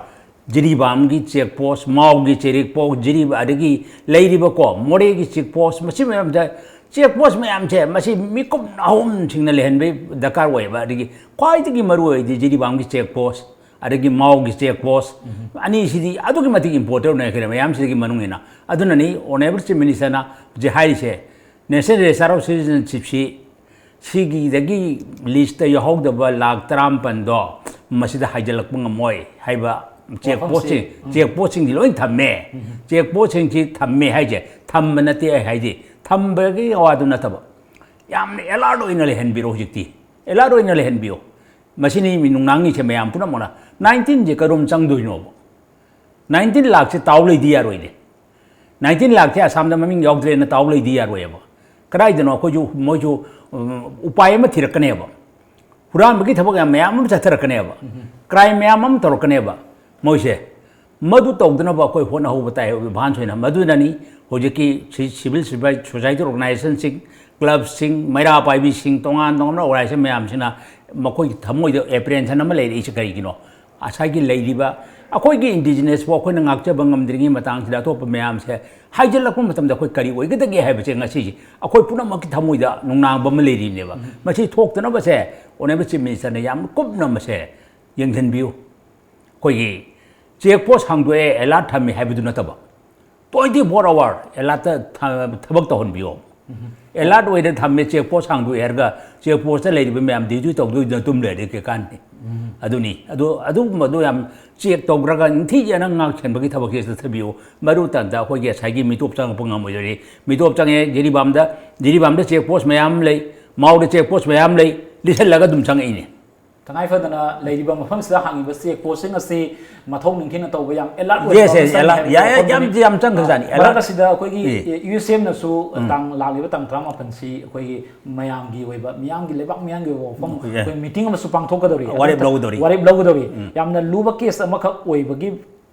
ꯖꯤꯔꯤꯕꯥꯝꯒꯤ ꯆꯦꯛ ꯄꯣꯁ, ꯃꯥꯎꯒꯤ ꯆꯦꯛ ꯄꯣꯁ, ꯖꯤꯔꯤꯕꯥꯝ, ꯑꯗꯒꯤ ꯂꯩꯔꯤꯕꯀꯣ ꯃꯣꯔꯦꯒꯤ ꯆꯦꯛ ꯄꯣꯁ, ꯃꯁꯤ ꯃꯌꯥꯝꯁꯦ, ꯆꯦꯛ ꯄꯣꯁ ꯃꯌꯥꯝꯁꯦ ꯃꯁꯤ ꯃꯤꯀꯨꯞ ꯑꯍꯨꯝꯁꯤꯡꯅ ꯂꯩꯍꯟꯕ ꯗꯔꯀꯥꯔ ꯑꯣꯏꯌꯦꯕ꯫ ꯑꯗꯒꯤ ꯈ꯭ꯋꯥꯏꯗꯒꯤ ꯃꯔꯨ ꯑꯣꯏꯔꯤꯗꯤ ꯖꯤꯔꯤꯕꯥꯝꯒꯤ ꯆꯦꯛ ꯄꯣꯁ, ꯑꯗꯒꯤ ꯃꯥꯎꯒꯤ ꯆꯦꯛ ꯄꯣꯁ, ꯑꯅꯤꯁꯤꯗꯤ ꯑꯗꯨꯛꯀꯤ ꯃꯇꯤꯛ ꯏꯝꯄꯣꯔꯇꯦꯟ ꯑꯣꯏꯈ꯭ꯔꯦ ꯃꯌꯥꯝꯁꯤꯗꯒꯤ ꯃꯅꯨꯡ ꯍꯦꯟꯅ꯫ ꯑꯗꯨꯅꯅꯤ ꯑꯣꯅꯔꯦꯕꯜ ꯆꯤꯐ ꯃꯤꯅꯤꯁꯇꯔꯅ ꯍꯧꯖꯤꯛ ꯍꯥꯏꯔꯤꯁꯦ, ꯅꯦꯁꯅꯦꯜ ꯔꯦꯖꯤꯁꯇꯥꯔ ꯑꯣꯐ ꯁꯤꯇꯤꯖꯟꯁꯤꯞꯁꯤ ꯁꯤꯒꯤꯗꯒꯤ ꯂꯤꯁꯇ ꯌꯥꯎꯍꯧꯗꯕ ꯂꯥꯈ ꯇꯔꯥꯃꯥꯄꯟꯗꯣ ꯃꯁꯤꯗ ꯍꯥꯏꯖꯤꯜꯂꯛꯄ ꯉꯝꯃꯣꯏ ꯍꯥꯏꯕ꯫ ꯆꯦꯛ ꯋꯥꯐꯝꯁꯤ, ꯄꯣꯁꯁꯤꯡ, ꯎꯝ꯫ ꯆꯦꯛ ꯄꯣꯁꯁꯤꯡꯁꯤ ꯂꯣꯏ ꯊꯝꯃꯦ꯫ ꯎꯝ꯫ ꯆꯦꯛ ꯄꯣꯁꯁꯤꯡꯁꯤ ꯊꯝꯃꯦ ꯍꯥꯏꯁꯦ, ꯊꯝꯕ ꯅꯠꯇꯦ ꯑꯩ ꯍꯥꯏꯗꯤ, ꯊꯝꯕꯒꯤ ꯋꯥꯗꯨ ꯅꯠꯇꯕ, ꯌꯥꯝꯅ ꯑꯦꯂꯥꯔꯠ ꯑꯣꯏꯅ ꯂꯩꯍꯟꯕꯤꯔꯣ ꯍꯧꯖꯤꯛꯇꯤ꯫ ꯑꯦꯂꯥꯔꯠ ꯑꯣꯏꯅ ꯂꯩꯍꯟꯕꯤꯌꯣ꯫ ꯃꯁꯤꯅꯤ ꯃꯤ ꯅꯨꯡꯅꯥꯡꯉꯤꯁꯦ ꯃꯌꯥꯝ ꯄꯨꯝꯅꯃꯛꯅ꯫ ꯅꯥꯏꯟꯇꯤꯟꯁꯦ ꯀꯔꯣꯝ ꯆꯪꯗꯣꯏꯅꯣꯕ? ꯅꯥꯏꯟꯇꯤꯟ ꯂꯥꯛꯁꯦ ꯇꯥꯎ ꯂꯩꯗꯤ ꯌꯥꯔꯣꯏꯅꯦ꯫ ꯅꯥꯏꯟꯇꯤꯟ ꯂꯥꯛꯁꯦ ꯑꯁꯥꯝꯗ ꯃꯃꯤꯡ ꯌꯥꯎꯗ꯭ꯔꯦꯅ ꯇꯥꯎ ꯂꯩꯗꯤ ꯌꯥꯔꯣꯏꯕ꯫ ꯀꯗꯥꯏꯗꯅꯣ ꯑꯩꯈꯣꯏꯁꯨ, ꯃꯣꯏꯁꯨ, ꯎꯝ, ꯎꯄꯥꯏ ꯑꯃ ꯊꯤꯔꯛꯀꯅꯦꯕ꯫ ꯍꯨꯔꯥꯟꯕꯒꯤ ꯊꯕꯛ ꯌꯥꯝ ꯃꯌꯥꯝ ꯑꯃ ꯆꯠꯊꯔꯛꯀꯅꯦꯕ꯫ ꯎꯝ꯫ ꯀ꯭ꯔꯥꯏꯝ ꯃꯌꯥꯝ ꯑꯃ ꯇꯧꯔꯛꯀꯅꯦꯕ ꯃꯣꯏꯁꯦ꯫ ꯃꯗꯨ ꯇꯧꯗꯅꯕ ꯑꯩꯈꯣꯏ ꯍꯣꯠꯅꯍꯧꯕ ꯇꯥꯏ ꯑꯦꯗꯚꯥꯟꯁ ꯑꯣꯏꯅ꯫ ꯃꯗꯨꯅꯅꯤ ꯍꯧꯖꯤꯛꯀꯤ ꯁꯤ-, ꯁꯤꯚꯤꯜ ꯁꯣꯁꯥꯏ-, ꯁꯣꯁꯥꯏꯇꯤ ꯑꯣꯔꯒꯅꯥꯏꯖꯦꯁꯟꯁꯤꯡ, ꯀ꯭ꯂꯕꯁꯤꯡ, ꯃꯩꯔꯥ ꯄꯥꯏꯕꯤꯁꯤꯡ, ꯇꯣꯉꯥꯟ ꯇꯣꯉꯥꯟꯕ ꯑꯣꯔꯒꯅꯥꯏꯖꯦꯁꯟ ꯃꯌꯥꯝꯁꯤꯅ ꯃꯈꯣꯏꯒꯤ ꯊꯃꯣꯏꯗ ꯑꯦꯄ꯭ꯔꯤꯍꯦꯟꯁꯟ ꯑꯃ ꯂꯩꯔꯛꯏꯁꯦ ꯀꯔꯤꯒꯤꯅꯣ? ꯉꯁꯥꯏꯒꯤ ꯂꯩꯔꯤꯕ ꯑꯩꯈꯣꯏꯒꯤ ꯏꯟꯗꯤꯖꯤꯅꯁꯄꯨ ꯑꯩꯈꯣꯏꯅ ꯉꯥꯛꯆꯕ ꯉꯝꯗ꯭ꯔꯤꯉꯩ ꯃꯇꯥꯡꯁꯤꯗ ꯑꯇꯣꯞꯄ ꯃꯌꯥꯝꯁꯦ ꯍꯥꯏꯖꯤꯜꯂꯛꯄ ꯃꯇꯝꯗ ꯑꯩꯈꯣꯏ ꯀꯔꯤ ꯑꯣꯏꯒꯗꯒꯦ ꯍꯥꯏꯕꯁꯦ ꯉꯁꯤꯁꯦ ꯑꯩꯈꯣꯏ ꯄꯨꯝꯅꯃꯛꯀꯤ ꯊꯃꯣꯏꯗ ꯅꯨꯡꯅꯥꯡꯕ ꯑꯃ ꯂꯩꯔꯤꯕꯅꯦꯕ꯫ ꯎꯝ꯫ ꯃꯁꯤ ꯊꯣꯛꯇꯅꯕꯁꯦ ꯑꯣꯅꯔꯦꯕꯜ ꯆꯤꯐ ꯃꯤꯅꯤꯁꯇꯔꯅ ꯌꯥꯝ ꯀꯨꯞꯅ ꯃꯁꯦ ꯌꯦꯡꯁꯤꯟꯕꯤꯌꯨ꯫ ꯑꯩꯈꯣꯏꯒꯤ ꯆꯦꯛ ꯄꯣꯁ ꯍꯥꯡꯗꯣꯛꯑꯦ, ꯑꯦꯂꯥꯔꯠ ꯊꯝꯃꯦ ꯍꯥꯏꯕꯗꯨ ꯅꯠꯇꯕ, twenty four hour ꯑꯦꯂꯥꯔꯠꯇ ꯊ-, ꯊꯕꯛ ꯇꯧꯍꯟꯕꯤꯌꯣ꯫ ꯎꯝ꯫ ꯑꯦꯂꯥꯔꯠ ꯑꯣꯏꯅ ꯊꯝꯃꯦ, ꯆꯦꯛ ꯄꯣꯁ ꯍꯥꯡꯗꯣꯛꯑꯦ ꯍꯥꯏꯔꯒ ꯆꯦꯛ ꯄꯣꯁꯇ ꯂꯩꯔꯤꯕ ꯃꯌꯥꯝ ꯗ꯭ꯌꯨꯇꯤ ꯇꯧꯗꯣꯏꯗꯨꯅ ꯇꯨꯝ ꯂꯩꯔꯗꯤ ꯀꯩ ꯀꯥꯟꯅꯤ? ꯎꯝ꯫ ꯑꯗꯨꯅꯤ꯫ ꯑꯗꯨ, ꯑꯗꯨꯒꯨꯝꯕꯗꯣ ꯌꯥꯝ ꯆꯦꯛ ꯇꯧꯈ꯭ꯔꯒ ꯅꯤꯡꯊꯤꯖꯅ ꯉꯥꯛ ꯁꯦꯟꯕꯒꯤ ꯊꯕꯛꯁꯦ ꯆꯠꯊꯕꯤꯌꯨ꯫ ꯃꯗꯨ ꯃꯇꯝꯗ ꯑꯩꯈꯣꯏꯒꯤ ꯉꯁꯥꯏꯒꯤ ꯃꯤꯇꯣꯞ ꯆꯪꯉꯛꯄ ꯉꯝꯃꯣꯏꯗꯣꯏꯅꯤ꯫ ꯃꯤꯇꯣꯞ ꯆꯪꯉꯦ, ꯖꯤꯔꯤꯕꯥꯝꯗ, ꯖꯤꯔꯤꯕꯥꯝꯗ ꯆꯦꯛ ꯄꯣꯁ ꯃꯌꯥꯝ ꯑꯃ ꯂꯩ, ꯃꯥꯎꯗ ꯆꯦꯛ ꯄꯣꯁ ꯃꯌꯥꯝ ꯂꯩ, ꯂꯤꯁꯜꯂꯒ ꯑꯗꯨꯝ ꯆꯪꯉꯛꯏꯅꯦ꯫ ꯇꯉꯥꯏ ꯐꯗꯅ ꯂꯩꯔꯤꯕ ꯃꯐꯝꯁꯤꯗ ꯍꯥꯡꯉꯤꯕ ꯆꯦꯛ ꯄꯣꯁꯁꯤꯡ ꯑꯁꯤ ꯃꯊꯧ ꯅꯤꯡꯊꯤꯅ ꯇꯧꯕ ꯌꯥꯝ ꯑꯦꯂꯔꯠ ꯑꯣꯏꯕ Yes, ꯑꯃ yes, ꯆꯪꯉꯤ alert. ꯍꯥꯏꯕꯒꯤ ꯌꯥꯏ, ꯌꯥꯏ, ꯋꯥꯐꯝꯗꯨꯅꯤ꯫ ꯌꯥꯝ, ꯌꯥꯝ ꯆꯪꯈ꯭ꯔꯖꯥꯠꯅꯤ, ꯃꯔꯛ alert. ꯑꯁꯤꯗ ꯑꯩꯈꯣꯏꯒꯤ ꯎꯝ. ꯌꯨ ꯑꯦꯁ ꯑꯦꯝꯅꯁꯨ ꯇꯥꯡ ꯂꯥꯛꯂꯤꯕ ꯇꯥꯡ ꯇꯔꯥꯃꯥꯄꯟꯁꯤ ꯑꯩꯈꯣꯏꯒꯤ ꯃꯌꯥꯝꯒꯤ ꯑꯑꯣꯏꯕ, ꯃꯤꯌꯥꯝꯒꯤ, ꯂꯩꯕꯥꯛ ꯃꯤꯌꯥꯝꯒꯤ ꯑꯣꯏꯕ ꯋꯥꯐꯝ ꯎꯝ, yeah. ꯑꯩꯈꯣꯏ ꯃꯤꯇꯤꯡ ꯑꯃꯁꯨ ꯄꯥꯡꯊꯣꯛꯀꯗꯧꯔꯤ꯫ ꯋꯥꯔꯦꯞ ꯂꯧꯒꯗꯧꯔꯤ꯫ ꯋꯥꯔꯦꯞ ꯂꯧꯒꯗꯧꯔꯤ꯫ ꯌꯥꯝꯅ ꯂꯨꯕ ꯀꯦꯁ ꯑꯃꯈꯛ ꯑꯣꯏꯕꯒꯤ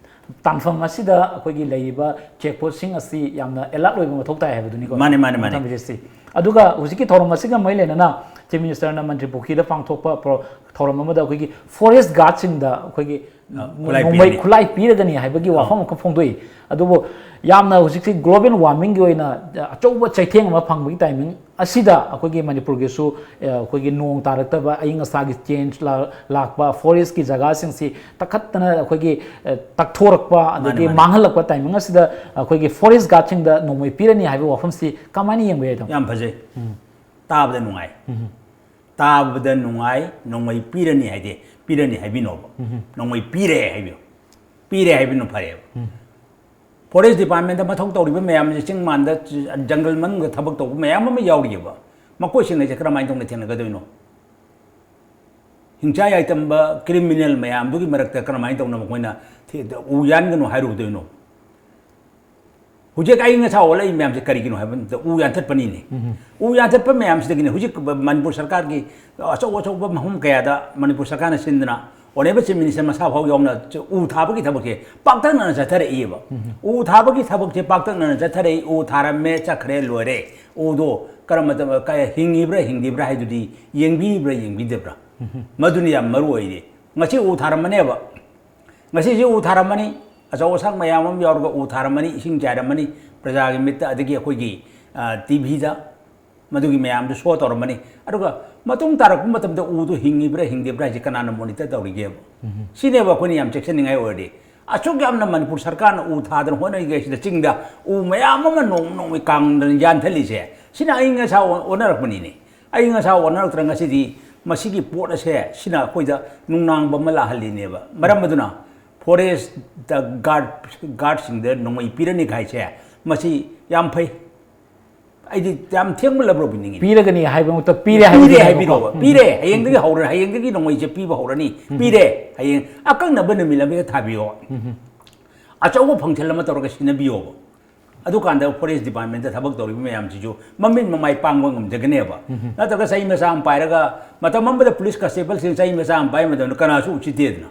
ꯇꯥꯟꯐꯝ ꯑꯁꯤꯗ ꯑꯩꯈꯣꯏꯒꯤ ꯂꯩꯔꯤꯕ ꯆꯦꯛ ꯄꯣꯁꯁꯤꯡ ꯑꯁꯤ ꯌꯥꯝꯅ ꯑꯦꯂꯔꯠ ꯑꯣꯏꯕ ꯃꯊꯧ ꯇꯥꯏ ꯍꯥꯏꯕꯗꯨꯅꯤꯀꯣ꯫ ꯃꯥꯅꯦ, ꯃꯥꯅꯦ, ꯃꯥꯅꯦ꯫ ꯊꯝꯕꯤꯔꯤꯁꯤ꯫ ꯑꯗꯨꯒ ꯍꯧꯖꯤꯛꯀꯤ ꯊꯧꯔꯝ ꯑꯁꯤꯒ ꯃꯔꯤ ꯂꯩꯅꯅ ꯆꯤꯐ ꯃꯤꯅꯤꯁꯇꯔꯅ ꯃꯟꯇ꯭ꯔꯤ ꯄꯨꯈ꯭ꯔꯤꯗ ꯄꯥꯡꯊꯣꯛꯄ ꯄ꯭ꯔꯣ-, ꯊꯧꯔꯝ ꯑꯃꯗ ꯑꯩꯈꯣꯏꯒꯤ ꯐꯣꯔꯦꯁ ꯒꯥꯔꯗꯁꯤꯡꯗ ꯑꯩꯈꯣꯏꯒꯤ ꯑ, ꯈꯨꯠꯂꯥꯏ ꯅꯣꯡꯃꯩ ꯄꯤꯔꯅꯤ꯫ ꯈꯨꯠꯂꯥꯏ ꯄꯤꯔꯒꯅꯤ ꯍꯥꯏꯕꯒꯤ ꯋꯥꯐꯝ ꯑꯃꯈꯛ ꯐꯣꯡꯗꯣꯛꯏ꯫ ꯑꯗꯨꯕꯨ ꯌꯥꯝꯅ ꯍꯧꯖꯤꯛꯁꯤ ꯒ꯭ꯂꯣꯕꯦꯜ ꯋꯥꯔꯃꯤꯡꯒꯤ ꯑꯣꯏꯅ ꯑꯆꯧꯕ ꯆꯩꯊꯦꯡ ꯑꯃ ꯐꯪꯕꯒꯤ ꯇꯥꯏꯃꯤꯡ ꯑꯁꯤꯗ ꯑꯩꯈꯣꯏꯒꯤ ꯃꯅꯤꯄꯨꯔꯒꯤꯁꯨ, ꯑ, ꯑꯩꯈꯣꯏꯒꯤ ꯅꯣꯡ ꯇꯥꯔꯛꯇꯕ, ꯑꯏꯪ ꯑꯁꯥꯒꯤ ꯆꯦꯟꯖ ꯂꯥꯛꯄ, ꯐꯣꯔꯦꯁꯀꯤ ꯖꯒꯥꯁꯤꯡꯁꯤ ꯇꯛꯈꯠꯇꯅ ꯑꯩꯈꯣꯏꯒꯤ, ꯑ, ꯇꯛꯊꯣꯔꯛꯄ ꯑꯗꯒꯤ ꯃꯥꯅꯦ꯫ ꯃꯥꯡꯍꯜꯂꯛꯄ ꯇꯥꯏꯃꯤꯡ ꯑꯁꯤꯗ ꯑꯩꯈꯣꯏꯒꯤ ꯐꯣꯔꯦꯁ ꯒꯥꯔꯗꯁꯤꯡꯗ ꯅꯣꯡꯃꯩ ꯄꯤꯔꯅꯤ ꯍꯥꯏꯕꯒꯤ ꯋꯥꯐꯝꯁꯤ ꯀꯃꯥꯏꯅ ꯌꯦꯡꯕ ꯌꯥꯏ, ꯇꯥꯃꯣ? ꯌꯥꯝ ꯐꯖꯩ꯫ ꯇꯥꯕꯗ ꯅꯨꯡꯉꯥꯏ꯫ ꯇꯥꯕꯗ ꯅꯨꯡꯉꯥꯏ, ꯅꯣꯡꯃꯩ ꯄꯤꯔꯅꯤ ꯍꯥꯏꯗꯤ, ꯄꯤꯔꯅꯤ ꯍꯥꯏꯕꯤꯅꯣꯕ꯫ ꯅꯣꯡꯃꯩ ꯄꯤꯔꯦ ꯍꯥꯏꯕꯤꯌꯨ꯫ ꯄꯤꯔꯦ ꯍꯥꯏꯕꯅ ꯐꯔꯦꯕ꯫ ꯐꯣꯔꯦꯁ ꯗꯤꯄꯥꯔꯠꯃꯦꯟꯗ ꯃꯊꯧ ꯇꯧꯔꯤꯕ ꯃꯌꯥꯝꯁꯦ, ꯆꯤꯡ ꯃꯥꯟꯗ, ꯖꯪꯒꯜ ꯃꯅꯨꯡꯗ ꯊꯕꯛ ꯇꯧꯕ ꯃꯌꯥꯝ ꯑꯃ ꯌꯥꯎꯔꯤꯑꯕ꯫ ꯃꯈꯣꯏꯁꯤꯡ ꯑꯁꯦ ꯀꯔꯝꯍꯥꯏꯅ ꯇꯧꯅ ꯊꯦꯡꯅꯒꯗꯣꯏꯅꯣ? ꯍꯤꯡꯆꯥ ꯌꯥꯏꯇꯝꯕ ꯀ꯭ꯔꯤꯃꯤꯅꯦꯜ ꯃꯌꯥꯝꯗꯨꯒꯤ ꯃꯔꯛꯇ ꯀꯔꯝꯍꯥꯏꯅ ꯇꯧꯅ ꯃꯈꯣꯏꯅ ꯊꯤ-, ꯎ ꯌꯥꯟꯒꯅꯨ ꯍꯥꯏꯔꯨꯗꯣꯏꯅꯣ? ꯍꯧꯖꯤꯛ ꯑꯏꯪ ꯑꯁꯥ ꯑꯣꯜꯂꯛꯏ ꯃꯌꯥꯝꯁꯦ ꯀꯔꯤꯒꯤꯅꯣ ꯍꯥꯏꯕ ꯃꯇꯝꯗ ꯎ ꯌꯥꯟꯊꯠꯄꯅꯤꯅꯦ꯫ ꯎ ꯌꯥꯟꯊꯠꯄ ꯃꯌꯥꯝꯁꯤꯗꯒꯤꯅꯦ ꯍꯧꯖꯤꯛ ꯃꯅꯤꯄꯨꯔ ꯁꯔꯀꯥꯔꯒꯤ ꯑꯆꯧ ꯑꯆꯧꯕ ꯃꯐꯝ ꯀꯌꯥꯗ ꯃꯅꯤꯄꯨꯔ ꯁꯔꯀꯥꯔꯅ ꯁꯤꯟꯗꯅ, ꯑꯣꯅꯦꯕꯜ ꯆꯤꯐ ꯃꯤꯅꯤꯁꯇꯔ ꯃꯁꯥ ꯐꯥꯎ ꯌꯥꯎꯅ ꯎ ꯊꯥꯕꯒꯤ ꯊꯕꯛꯁꯦ ꯄꯥꯛꯇꯛꯅꯅ ꯆꯠꯊꯔꯛꯏꯕ꯫ ꯎ ꯊꯥꯕꯒꯤ ꯊꯕꯛꯁꯦ ꯄꯥꯛꯇꯛꯅꯅ ꯆꯠꯊꯔꯛꯏ, ꯎ ꯊꯥꯔꯝꯃꯦ, ꯆꯠꯈ꯭ꯔꯦ, ꯂꯣꯏꯔꯦ꯫ ꯎꯗꯣ ꯀꯔꯝꯕ ꯃꯇꯝ-, ꯀ-, ꯍꯤꯡꯉꯤꯕ꯭ꯔꯥ ꯍꯤꯡꯗꯤꯕ꯭ꯔꯥ ꯍꯥꯏꯗꯨꯗꯤ ꯌꯦꯡꯕꯤꯕ꯭ꯔꯥ ꯌꯦꯡꯕꯤꯗꯕ꯭ꯔꯥ? ꯃꯗꯨꯅꯤ ꯌꯥꯝ ꯃꯔꯨ ꯑꯣꯏꯔꯤ꯫ ꯉꯁꯤ ꯎ ꯊꯥꯔꯝꯃꯅꯦꯕ, ꯉꯁꯤꯁꯤ ꯎ ꯊꯥꯔꯝꯃꯅꯤ, ꯑꯆꯧ ꯑꯁꯥꯡ ꯃꯌꯥꯝ ꯑꯃ ꯌꯥꯎꯔꯒ ꯎ ꯊꯥꯔꯝꯃꯅꯤ, ꯏꯁꯤꯡ ꯆꯥꯏꯔꯝꯃꯅꯤ, ꯄ꯭ꯔꯖꯥꯒꯤ ꯃꯤꯠꯇ, ꯑꯗꯒꯤ ꯑꯩꯈꯣꯏꯒꯤ, ꯑ, ꯇꯤ ꯚꯤꯗ ꯃꯗꯨꯒꯤ ꯃꯌꯥꯝꯗꯨ ꯁꯣ ꯇꯧꯔꯝꯃꯅꯤ꯫ ꯑꯗꯨꯒ ꯃꯇꯨꯡ ꯇꯥꯔꯛꯄ ꯃꯇꯝꯗ ꯎꯗꯨ ꯍꯤꯡꯉꯤꯕ꯭ꯔꯥ ꯍꯤꯡꯗꯕ꯭ꯔꯥ ꯍꯥꯏꯁꯦ ꯀꯅꯥꯅ ꯃꯣꯅꯤꯇꯔ ꯇꯧꯔꯤꯒꯦꯕ? ꯁꯤꯅꯦꯕ ꯑꯩꯈꯣꯏꯅ ꯌꯥꯝ ꯆꯦꯛꯁꯤꯟꯅꯤꯡꯉꯥꯏ ꯑꯣꯏꯔꯗꯤ꯫ ꯑꯁꯨꯛ ꯌꯥꯝꯅ ꯃꯅꯤꯄꯨꯔ ꯁꯔꯀꯥꯔꯅ ꯎ ꯊꯥꯗꯅ ꯍꯣꯠꯅꯔꯤꯉꯩꯁꯤꯗ ꯆꯤꯡꯗ ꯎ ꯃꯌꯥꯝ ꯑꯃ ꯅꯣꯡꯃ ꯅꯣꯡꯃꯒꯤ ꯀꯥꯡꯗꯅ ꯌꯥꯟꯊꯠꯂꯤꯁꯦ, ꯁꯤꯅ ꯑꯏꯪ ꯑꯁꯥ ꯑꯣꯟ-, ꯑꯣꯟꯅꯔꯛꯄꯅꯤꯅꯦ꯫ ꯑꯏꯪ ꯑꯁꯥ ꯑꯣꯟꯅꯔꯛꯇ꯭ꯔ ꯉꯁꯤꯗꯤ ꯃꯁꯤꯒꯤ ꯄꯣꯠ ꯑꯁꯦ, ꯁꯤꯅ ꯑꯩꯈꯣꯏꯗ ꯅꯨꯡꯅꯥꯡꯕ ꯑꯃ ꯂꯥꯛꯍꯜꯂꯤꯅꯦꯕ꯫ ꯃꯔꯝ ꯑꯗꯨꯅ ꯐꯣꯔꯦꯁꯇ ꯒꯥꯔꯗ, ꯒꯥꯔꯗꯁꯤꯡꯗ ꯅꯣꯡꯃꯩ ꯄꯤꯔꯅꯤ ꯍꯥꯏꯁꯦ, ꯃꯁꯤ ꯌꯥꯝ ꯐꯩ꯫ ꯑꯩꯗꯤ ꯌꯥꯝ ꯊꯦꯡꯃꯜꯂꯕ꯭ꯔꯣ ꯕꯤꯅꯤꯡꯉꯤ꯫ ꯄꯤꯔꯒꯅꯤ ꯍꯥꯏꯕ ꯃꯍꯨꯠꯇ ꯄꯤꯔꯦ ꯍꯥꯏꯕ ꯄꯤꯔꯦ ꯅꯠꯇꯕꯀꯣ꯫ ꯍꯥꯏꯕꯤꯔꯣꯕ, ꯄꯤꯔꯦ, ꯍꯌꯦꯡꯗꯒꯤ ꯍꯧꯔ, ꯍꯌꯦꯡꯗꯒꯤ ꯅꯣꯡꯃꯩꯁꯦ ꯄꯤꯕ ꯍꯧꯔꯅꯤ, ꯄꯤꯔꯦ, ꯍꯌꯦꯡ ꯑꯀꯛꯅꯕ ꯅꯨꯃꯤꯠ ꯑꯃꯗ ꯊꯥꯕꯤꯌꯣ꯫ ꯑꯆꯧꯕ function ꯑꯃ ꯇꯧꯔꯒ ꯁꯤꯟꯅꯕꯤꯌꯣꯕ꯫ ꯑꯗꯨꯀꯥꯟꯗ forest department ꯇ ꯊꯕꯛ ꯇꯧꯔꯤꯕ ꯃꯌꯥꯝꯁꯤꯁꯨ ꯃꯃꯤꯠ ꯃꯃꯥꯏ ꯄꯥꯡꯕ ꯉꯝꯖꯒꯅꯦꯕ꯫ ꯅꯠꯇ꯭ꯔꯒ ꯆꯩ ꯃꯆꯥ ꯑꯃ ꯄꯥꯏꯔꯒ, ꯃꯇꯝ ꯑꯃꯗ police constableꯁꯤꯡ ꯆꯩ ꯃꯆꯥ ꯑꯃ ꯄꯥꯏꯕ ꯃꯇꯝꯗ ꯀꯅꯥꯁꯨ ꯎꯁꯤꯠꯇꯦꯗꯅ꯫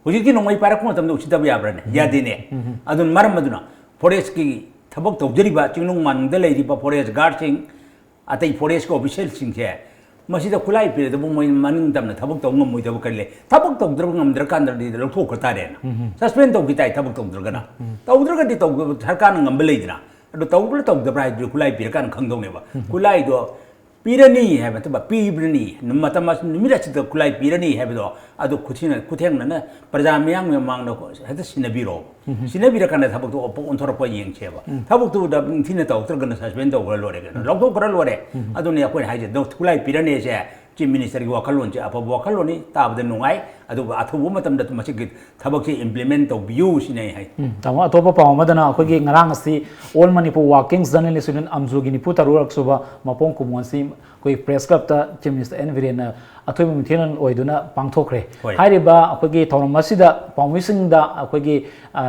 ꯍꯧꯖꯤꯛꯇꯤ ꯅꯣꯡꯃꯩ ꯄꯥꯏꯔꯛꯄ ꯃꯇꯝꯗ ꯎꯁꯤꯠꯇꯕ ꯌꯥꯕ꯭ꯔꯥꯅꯦ? ꯌꯥꯗꯦꯅꯦ꯫ ꯑꯗꯨꯅ ꯃꯔꯝ ꯑꯗꯨꯅ forest ꯀꯤ ꯊꯕꯛ ꯇꯧꯖꯔꯤꯕ, ꯆꯤꯡꯅꯨꯡ ꯃꯥꯅꯨꯡꯗ ꯂꯩꯔꯤꯕ forest guard ꯁꯤꯡ, ꯑꯇꯩ forest ꯀꯤ official ꯁꯤꯡꯁꯦ, ꯃꯁꯤꯗ ꯈꯨꯠꯂꯥꯏ ꯄꯤꯔꯗꯕꯨ ꯃꯣꯏ ꯃꯅꯤꯡ ꯇꯝꯅ ꯊꯕꯛ ꯇꯧꯕ ꯉꯝꯃꯣꯏꯗꯕ ꯀꯔꯤ ꯂꯩ? ꯊꯕꯛ ꯇꯧꯗ꯭ꯔꯕ ꯉꯝꯗ꯭ꯔꯀꯥꯟꯗꯗꯤ ꯂꯧꯊꯣꯛꯈ꯭ꯔ ꯇꯥꯔꯦꯅ꯫ Suspend ꯇꯧꯈꯤ ꯇꯥꯏ, ꯊꯕꯛ ꯇꯧꯗ꯭ꯔꯒꯅ꯫ ꯇꯧꯗ꯭ꯔꯒꯗꯤ ꯇꯧꯗꯕ ꯁꯔꯀꯥꯔꯅ ꯉꯝꯕ ꯂꯩꯗꯅ꯫ ꯑꯗꯣ ꯇꯧꯕ꯭ꯔꯥ ꯇꯧꯗꯕ꯭ꯔꯥ ꯍꯥꯏꯗꯨꯗꯤ ꯈꯨꯠꯂꯥꯏ ꯄꯤꯔꯀꯥꯟꯗ ꯈꯪꯗꯧꯅꯦꯕ꯫ ꯈꯨꯠꯂꯥꯏꯗꯣ ꯄꯤꯔꯅꯤ ꯍꯥꯏꯕ ꯅꯠꯇꯕ, ꯄꯤꯕ꯭ꯔꯅꯤ, ꯃꯇꯝ ꯑꯁ-, ꯅꯨꯃꯤꯠ ꯑꯁꯤꯗ ꯈꯨꯠꯂꯥꯏ ꯄꯤꯔꯅꯤ ꯍꯥꯏꯕꯗꯣ, ꯑꯗꯨ ꯈꯨꯊꯦꯡꯅ-, ꯈꯨꯊꯦꯡꯅꯅ ꯄ꯭ꯔꯖꯥ ꯃꯤꯌꯥꯝꯒꯤ ꯃꯃꯥꯡꯗ ꯍꯦꯛꯇ ꯁꯤꯟꯅꯕꯤꯔꯣ꯫ ꯁꯤꯟꯅꯕꯤꯔꯀꯥꯟꯗ ꯊꯕꯛꯇꯣ ꯑꯣꯟꯊꯣꯔꯛꯄ ꯌꯦꯡꯁꯦꯕ꯫ ꯊꯕꯛꯇꯨꯗ ꯅꯤꯡꯊꯤꯅ ꯇꯧꯔꯛꯇ꯭ꯔꯒꯅ suspend ꯇꯧꯈ꯭ꯔ ꯂꯣꯏꯔꯦ ꯀꯩꯅꯣ, ꯂꯧꯊꯣꯛꯈ꯭ꯔ ꯂꯣꯏꯔꯦ꯫ ꯑꯗꯨꯅꯤ ꯑꯩꯈꯣꯏꯅ ꯍꯥꯏꯁꯦ, ꯑꯗꯣ ꯈꯨꯠꯂꯥꯏ ꯄꯤꯔꯅꯤꯁꯦ Chief Minister ꯒꯤ ꯋꯥꯈꯜꯂꯣꯟꯁꯦ ꯑꯐꯕ ꯋꯥꯈꯜꯂꯣꯟꯅꯤ, ꯇꯥꯕꯗ ꯅꯨꯡꯉꯥꯏ, ꯑꯗꯨꯕꯨ ꯑꯊꯨꯕ ꯃꯇꯝꯗ ꯃꯁꯤꯒꯤ ꯊꯕꯛꯁꯦ implement ꯇꯧꯕꯤꯌꯨ ꯁꯤꯅꯦ ꯑꯩ ꯍꯥꯏ꯫ ꯎꯝ, ꯇꯥꯃꯣ, ꯑꯇꯣꯞꯄ ꯄꯥꯎ ꯑꯃꯗꯅ ꯑꯩꯈꯣꯏꯒꯤ ꯉꯔꯥꯡ ꯑꯁꯤ All Manipur Working Journalist Union ꯑꯝꯖꯨꯒꯤ ꯅꯤꯐꯨ ꯇꯔꯨꯛ ꯁꯨꯕ ꯃꯄꯣꯡ ꯀꯨꯝꯑꯣꯟꯁꯤ ꯑꯩꯈꯣꯏ Press Club ꯇ Chief Minister ꯑꯦꯟ ꯕꯤꯔꯦꯟꯅ ꯑꯊꯣꯏꯕ ꯃꯤꯊꯦꯜ ꯑꯣꯏꯗꯨꯅ ꯄꯥꯡꯊꯣꯛꯈ꯭ꯔꯦ꯫ ꯍꯣꯏ꯫ ꯍꯥꯏꯔꯤꯕ ꯑꯩꯈꯣꯏꯒꯤ ꯊꯧꯔꯝ ꯑꯁꯤꯗ ꯄꯥꯎꯃꯤꯁꯤꯡꯗ ꯑꯩꯈꯣꯏꯒꯤ, ꯑ,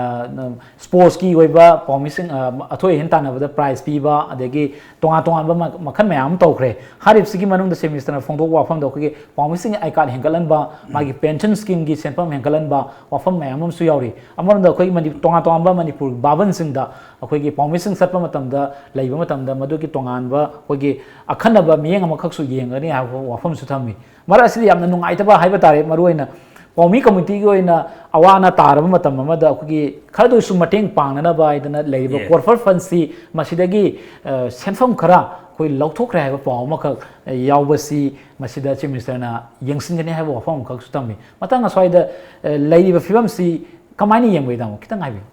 sports ꯀꯤ ꯑꯣꯏꯕ ꯄꯥꯎꯃꯤꯁꯤꯡ, ꯑ, ꯑꯊꯣꯏ ꯑꯍꯦꯟ ꯇꯥꯟꯅꯕꯗ prize ꯄꯤꯕ, ꯑꯗꯒꯤ ꯇꯣꯉꯥꯟ ꯇꯣꯉꯥꯟꯕ ꯃ-, ꯃꯈꯜ ꯃꯌꯥꯝ ꯑꯃ ꯇꯧꯈ꯭ꯔꯦ꯫ ꯍꯥꯏꯔꯤꯕꯁꯤꯒꯤ ꯃꯅꯨꯡꯗ Chief Minister ꯅ ꯐꯣꯡꯗꯣꯛꯄ ꯋꯥꯐꯝꯗ ꯑꯩꯈꯣꯏꯒꯤ ꯄꯥꯎꯃꯤꯁꯤꯡꯒꯤ I card ꯍꯦꯟꯒꯠꯍꯟꯕ, ꯃꯥꯒꯤ pension scheme ꯒꯤ ꯁꯦꯟꯐꯝ ꯍꯦꯟꯒꯠꯍꯟꯕ ꯋꯥꯐꯝ ꯃꯌꯥꯝ ꯑꯃꯁꯨ ꯌꯥꯎꯔꯤ꯫ ꯑꯃꯔꯣꯝꯗ ꯑꯩꯈꯣꯏꯒꯤ ꯃꯅꯤ-, ꯇꯣꯉꯥꯟ ꯇꯣꯉꯥꯟꯕ ꯃꯅꯤꯄꯨꯔ ꯕꯥꯕꯟꯁꯤꯡꯗ ꯑꯩꯈꯣꯏꯒꯤ ꯄꯥꯎꯃꯤꯁꯤꯡ ꯆꯠꯄ ꯃꯇꯝꯗ ꯂꯩꯕ ꯃꯇꯝꯗ ꯃꯗꯨꯒꯤ ꯇꯣꯉꯥꯟꯕ ꯑꯩꯈꯣꯏꯒꯤ ꯑꯈꯟꯅꯕ ꯃꯤꯠꯌꯦꯡ ꯑꯃꯈꯛꯁꯨ ꯌꯦꯡꯒꯅꯤ ꯍꯥꯏꯕ ꯋꯥꯐꯝꯁꯨ ꯊꯝꯃꯤ꯫ ꯃꯔꯛ ꯑꯁꯤꯗ ꯌꯥꯝꯅ ꯅꯨꯡꯉꯥꯏꯇꯕ ꯍꯥꯏꯕ ꯇꯥꯔꯦ, ꯃꯔꯨꯑꯣꯏꯅ ꯄꯥꯎꯃꯤ community ꯒꯤ ꯑꯣꯏꯅ ꯑꯋꯥ ꯑꯅꯥ ꯇꯥꯔꯕ ꯃꯇꯝ ꯑꯃꯗ ꯑꯩꯈꯣꯏꯒꯤ ꯈꯔꯗ ꯑꯣꯏꯔꯁꯨ ꯃꯇꯦꯡ ꯄꯥꯡꯅꯅꯕ ꯍꯥꯏꯗꯅ ꯂꯩꯔꯤꯕ Yes. CORFORE fund ꯁꯤ ꯃꯁꯤꯗꯒꯤ, ꯑ, ꯁꯦꯟꯐꯝ ꯈꯔ ꯑꯩꯈꯣꯏ ꯂꯧꯊꯣꯛꯈ꯭ꯔꯦ ꯍꯥꯏꯕ ꯄꯥꯎ ꯑꯃꯈꯛ, ꯑ, ꯌꯥꯎꯕꯁꯤ ꯃꯁꯤꯗ Chief Minister ꯅ ꯌꯦꯡꯁꯤꯟꯒꯅꯤ ꯍꯥꯏꯕ ꯋꯥꯐꯝ ꯑꯃꯈꯛꯁꯨ ꯊꯝꯃꯤ꯫ ꯃꯊꯪ ꯑꯁ꯭ꯋꯥꯏꯗ, ꯑ, ꯂꯩꯔꯤꯕ ꯐꯤꯕꯝꯁꯤ ꯀꯃꯥꯏꯅ ꯌꯦꯡꯕꯒꯦ, ꯇꯥꯃꯣ? ꯈꯤꯇꯪ ꯍꯥꯏꯕꯤꯌꯨ꯫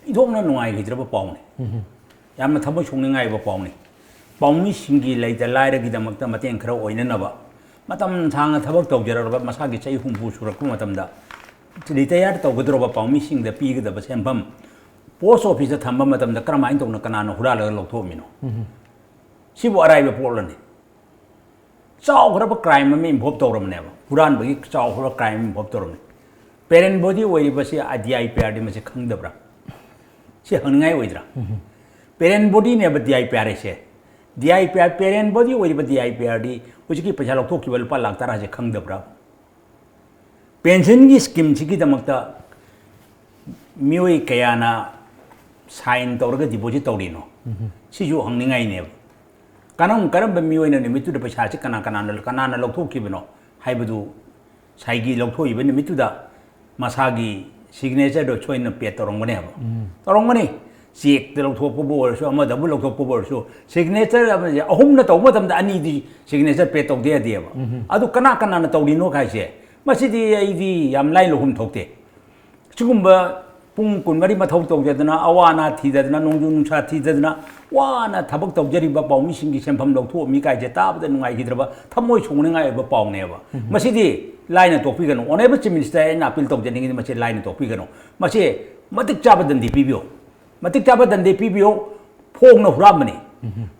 ꯏꯟꯊꯣꯛꯅ ꯅꯨꯡꯉꯥꯏꯈꯤꯗ꯭ꯔꯕ ꯄꯥꯎꯅꯤ꯫ ꯌꯥꯝꯅ ꯊꯃꯣꯏ ꯁꯣꯛꯅꯤꯡꯉꯥꯏ ꯑꯣꯏꯕ ꯄꯥꯎꯅꯤ꯫ ꯄꯥꯎꯃꯤꯁꯤꯡꯒꯤ ꯂꯩꯇ ꯂꯥꯏꯔꯒꯤꯗꯃꯛꯇ ꯃꯇꯦꯡ ꯈꯔ ꯑꯣꯏꯅꯅꯕ, ꯃꯇꯝ ꯁꯥꯡꯅ ꯊꯕꯛ ꯇꯧꯖꯔꯛꯂꯕ, ꯃꯁꯥꯒꯤ ꯆꯍꯤ ꯍꯨꯝꯐꯨ ꯁꯨꯔꯛꯄ ꯃꯇꯝꯗ retire ꯇꯧꯒꯗꯧꯔꯕ ꯄꯥꯎꯃꯤꯁꯤꯡꯗ ꯄꯤꯒꯗꯕ ꯁꯦꯟꯐꯝ post office ꯇ ꯊꯝꯕ ꯃꯇꯝꯗ ꯀꯔꯝꯍꯥꯏꯅ ꯇꯧꯅ ꯀꯅꯥꯅ ꯍꯨꯔꯥꯜꯂꯒ ꯂꯧꯊꯣꯛꯑꯝꯃꯤꯅꯣ? ꯁꯤꯕꯨ ꯑꯔꯥꯏꯕ ꯄꯣꯠꯂꯅꯤ? ꯆꯥꯎꯈ꯭ꯔꯕ ꯀ꯭ꯔꯥꯏꯝ ꯑꯃ ꯏꯟꯚꯣꯜꯕ ꯇꯧꯔꯕꯅꯦꯕ, ꯍꯨꯔꯥꯟꯕꯒꯤ ꯆꯥꯎꯈ꯭ꯔꯕ ꯀ꯭ꯔꯥꯏꯝ ꯏꯟꯚꯣꯜꯕ ꯇꯧꯔꯕꯅꯤ꯫ ꯄꯦꯔꯦꯟ ꯕꯣꯗꯤ ꯑꯣꯏꯔꯤꯕꯁꯤ ꯗꯤ ꯑꯥꯏ ꯄꯤ ꯑꯥꯔꯗꯤ ꯃꯁꯤ ꯈꯪꯗꯕ꯭ꯔꯥ? ꯁꯤ ꯍꯪꯅꯤꯡꯉꯥꯏ ꯑꯣꯏꯗ꯭ꯔꯥ? ꯄꯦꯔꯦꯟ ꯕꯣꯗꯤꯅꯦꯕ ꯗꯤ ꯑꯥꯏ ꯄꯤ ꯑꯥꯔ ꯍꯥꯏꯁꯦ꯫ ꯗꯤ I P R, Peren body ꯑꯣꯏꯔꯤꯕ ꯗꯤ ꯑꯥꯏ ꯄꯤ ꯑꯥꯔꯗꯤ ꯍꯧꯖꯤꯛꯀꯤ ꯄꯩꯁꯥ ꯂꯧꯊꯣꯛꯈꯤꯕ ꯂꯨꯄꯥ ꯂꯥꯛ ꯇꯔꯥꯁꯦ ꯈꯪꯗꯕ꯭ꯔꯥ? ꯄꯦꯟꯁꯟꯒꯤ ꯁ꯭ꯀꯤꯝꯁꯤꯒꯤꯗꯃꯛꯇ ꯃꯤꯑꯣꯏ ꯀꯌꯥꯅ ꯁꯥꯏꯟ ꯇꯧꯔꯒ ꯗꯤꯄꯣꯖꯤꯠ ꯇꯧꯔꯤꯅꯣ? ꯁꯤꯁꯨ ꯍꯪꯅꯤꯡꯉꯥꯏꯅꯦꯕ꯫ ꯀꯔꯝ ꯀꯔꯝꯕ ꯃꯤꯑꯣꯏꯅ ꯅꯨꯃꯤꯠꯇꯨꯗ ꯄꯩꯁꯥꯁꯤ ꯀꯅꯥ ꯀꯅꯥꯅ ꯀꯅꯥꯅ ꯂꯧꯊꯣꯛꯈꯤꯕꯅꯣ ꯍꯥꯏꯕꯗꯨ ꯉꯁꯥꯏꯒꯤ ꯂꯧꯊꯣꯛꯏꯕ ꯅꯨꯃꯤꯠꯇꯨꯗ ꯃꯁꯥꯒꯤ ꯁꯤꯒꯅꯦꯆꯔꯗꯣ ꯁꯣꯏꯅ ꯄꯦꯗ ꯇꯧꯔꯝꯒꯅꯦꯕ꯫ ꯇꯧꯔꯝꯒꯅꯤ꯫ ꯆꯦꯛꯇ ꯂꯧꯊꯣꯛꯄꯕꯨ ꯑꯣꯏꯔꯁꯨ, ꯑꯃꯗꯕꯨ ꯂꯧꯊꯣꯛꯄꯕꯨ ꯑꯣꯏꯔꯁꯨ, ꯁꯤꯒꯅꯦꯆꯔ ꯑꯃꯁꯦ ꯑꯍꯨꯝꯅ ꯇꯧꯕ ꯃꯇꯝꯗ ꯑꯅꯤꯗꯤ ꯁꯤꯒꯅꯦꯆꯔ ꯄꯦꯗ ꯇꯧꯗ ꯌꯥꯗꯦꯕ꯫ ꯑꯗꯨ ꯀꯅꯥ ꯀꯅꯥꯅ ꯇꯧꯔꯤꯅꯣ ꯍꯥꯏꯁꯦ, ꯃꯁꯤꯗꯤ ꯑꯩꯗꯤ ꯌꯥꯝ ꯂꯥꯏꯅ ꯂꯧꯐꯝ ꯊꯣꯛꯇꯦ꯫ ꯁꯤꯒꯨꯝꯕ ꯄꯨꯡ ꯀꯨꯟꯃꯔꯤ ꯃꯊꯧ ꯇꯧꯖꯗꯅ, ꯑꯋꯥ ꯑꯅꯥ ꯊꯤꯗꯗꯅ, ꯅꯣꯡꯖꯨ ꯅꯨꯡꯁꯥ ꯊꯤꯗꯗꯅ ꯋꯥꯅ ꯊꯕꯛ ꯇꯧꯖꯔꯤꯕ ꯄꯥꯎꯃꯤꯁꯤꯡꯒꯤ ꯁꯦꯟꯐꯝ ꯂꯧꯊꯣꯛꯑꯝꯃꯤ ꯀꯥꯏꯁꯦ ꯇꯥꯕꯗ ꯅꯨꯡꯉꯥꯏꯈꯤꯗ꯭ꯔꯕ, ꯊꯃꯣꯏ ꯁꯣꯛꯅꯤꯡꯉꯥꯏ ꯑꯣꯏꯕ ꯄꯥꯎꯅꯦꯕ꯫ ꯃꯁꯤꯗꯤ ꯂꯥꯏꯅ ꯇꯣꯛꯄꯤꯒꯅꯨ꯫ Honourable Chief Minister, ꯑꯩꯅ ꯑꯄꯤꯜ ꯇꯧꯖꯅꯤꯡꯉꯤꯗꯤ ꯃꯁꯤ ꯂꯥꯏꯅ ꯇꯣꯛꯄꯤꯒꯅꯨ꯫ ꯃꯁꯤ ꯃꯇꯤꯛ ꯆꯥꯕ ꯗꯟꯗꯤ ꯄꯤꯕꯤꯌꯨ꯫ ꯃꯇꯤꯛ ꯆꯥꯕ ꯗꯟꯗꯤ ꯄꯤꯕꯤꯌꯨ꯫ ꯐꯣꯡꯅ ꯍꯨꯔꯥꯟꯕꯅꯤ꯫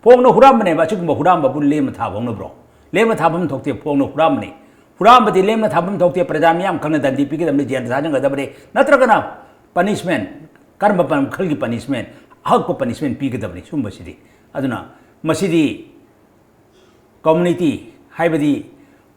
ꯐꯣꯡꯅ ꯍꯨꯔꯥꯟꯕꯅꯦꯕ꯫ ꯑꯁꯤꯒꯨꯝꯕ ꯍꯨꯔꯥꯟꯕꯕꯨ ꯂꯦꯝꯅ ꯊꯥꯕ ꯍꯧꯅꯕ꯭ꯔꯣ? ꯂꯦꯝꯅ ꯊꯥꯐꯝ ꯊꯣꯛꯇꯦ꯫ ꯐꯣꯡꯅ ꯍꯨꯔꯥꯟꯕꯅꯤ꯫ ꯍꯨꯔꯥꯟꯕꯗꯤ ꯂꯦꯝꯅ ꯊꯥꯐꯝ ꯊꯣꯛꯇꯦ꯫ ꯄ꯭ꯔꯖꯥ ꯃꯤꯌꯥꯝ ꯈꯪꯅ ꯗꯟꯗꯤ ꯄꯤꯒꯗꯕꯅꯤ, ꯖꯦꯜꯗ ꯊꯥꯖꯤꯟꯒꯗꯕꯅꯤ꯫ ꯅꯠꯇ꯭ꯔꯒꯅ ꯄꯅꯤꯁꯃꯦꯟ, ꯀꯔꯝꯕ ꯄ-, ꯃꯈꯜꯒꯤ ꯄꯅꯤꯁꯃꯦꯟ? ꯑꯍꯛꯄ ꯄꯅꯤꯁꯃꯦꯟ ꯄꯤꯒꯗꯕꯅꯤ ꯁꯨꯝꯕꯁꯤꯗꯤ꯫ ꯑꯗꯨꯅ ꯃꯁꯤꯗꯤ ꯀꯝꯃꯨꯅꯤꯇꯤ, ꯍꯥꯏꯕꯗꯤ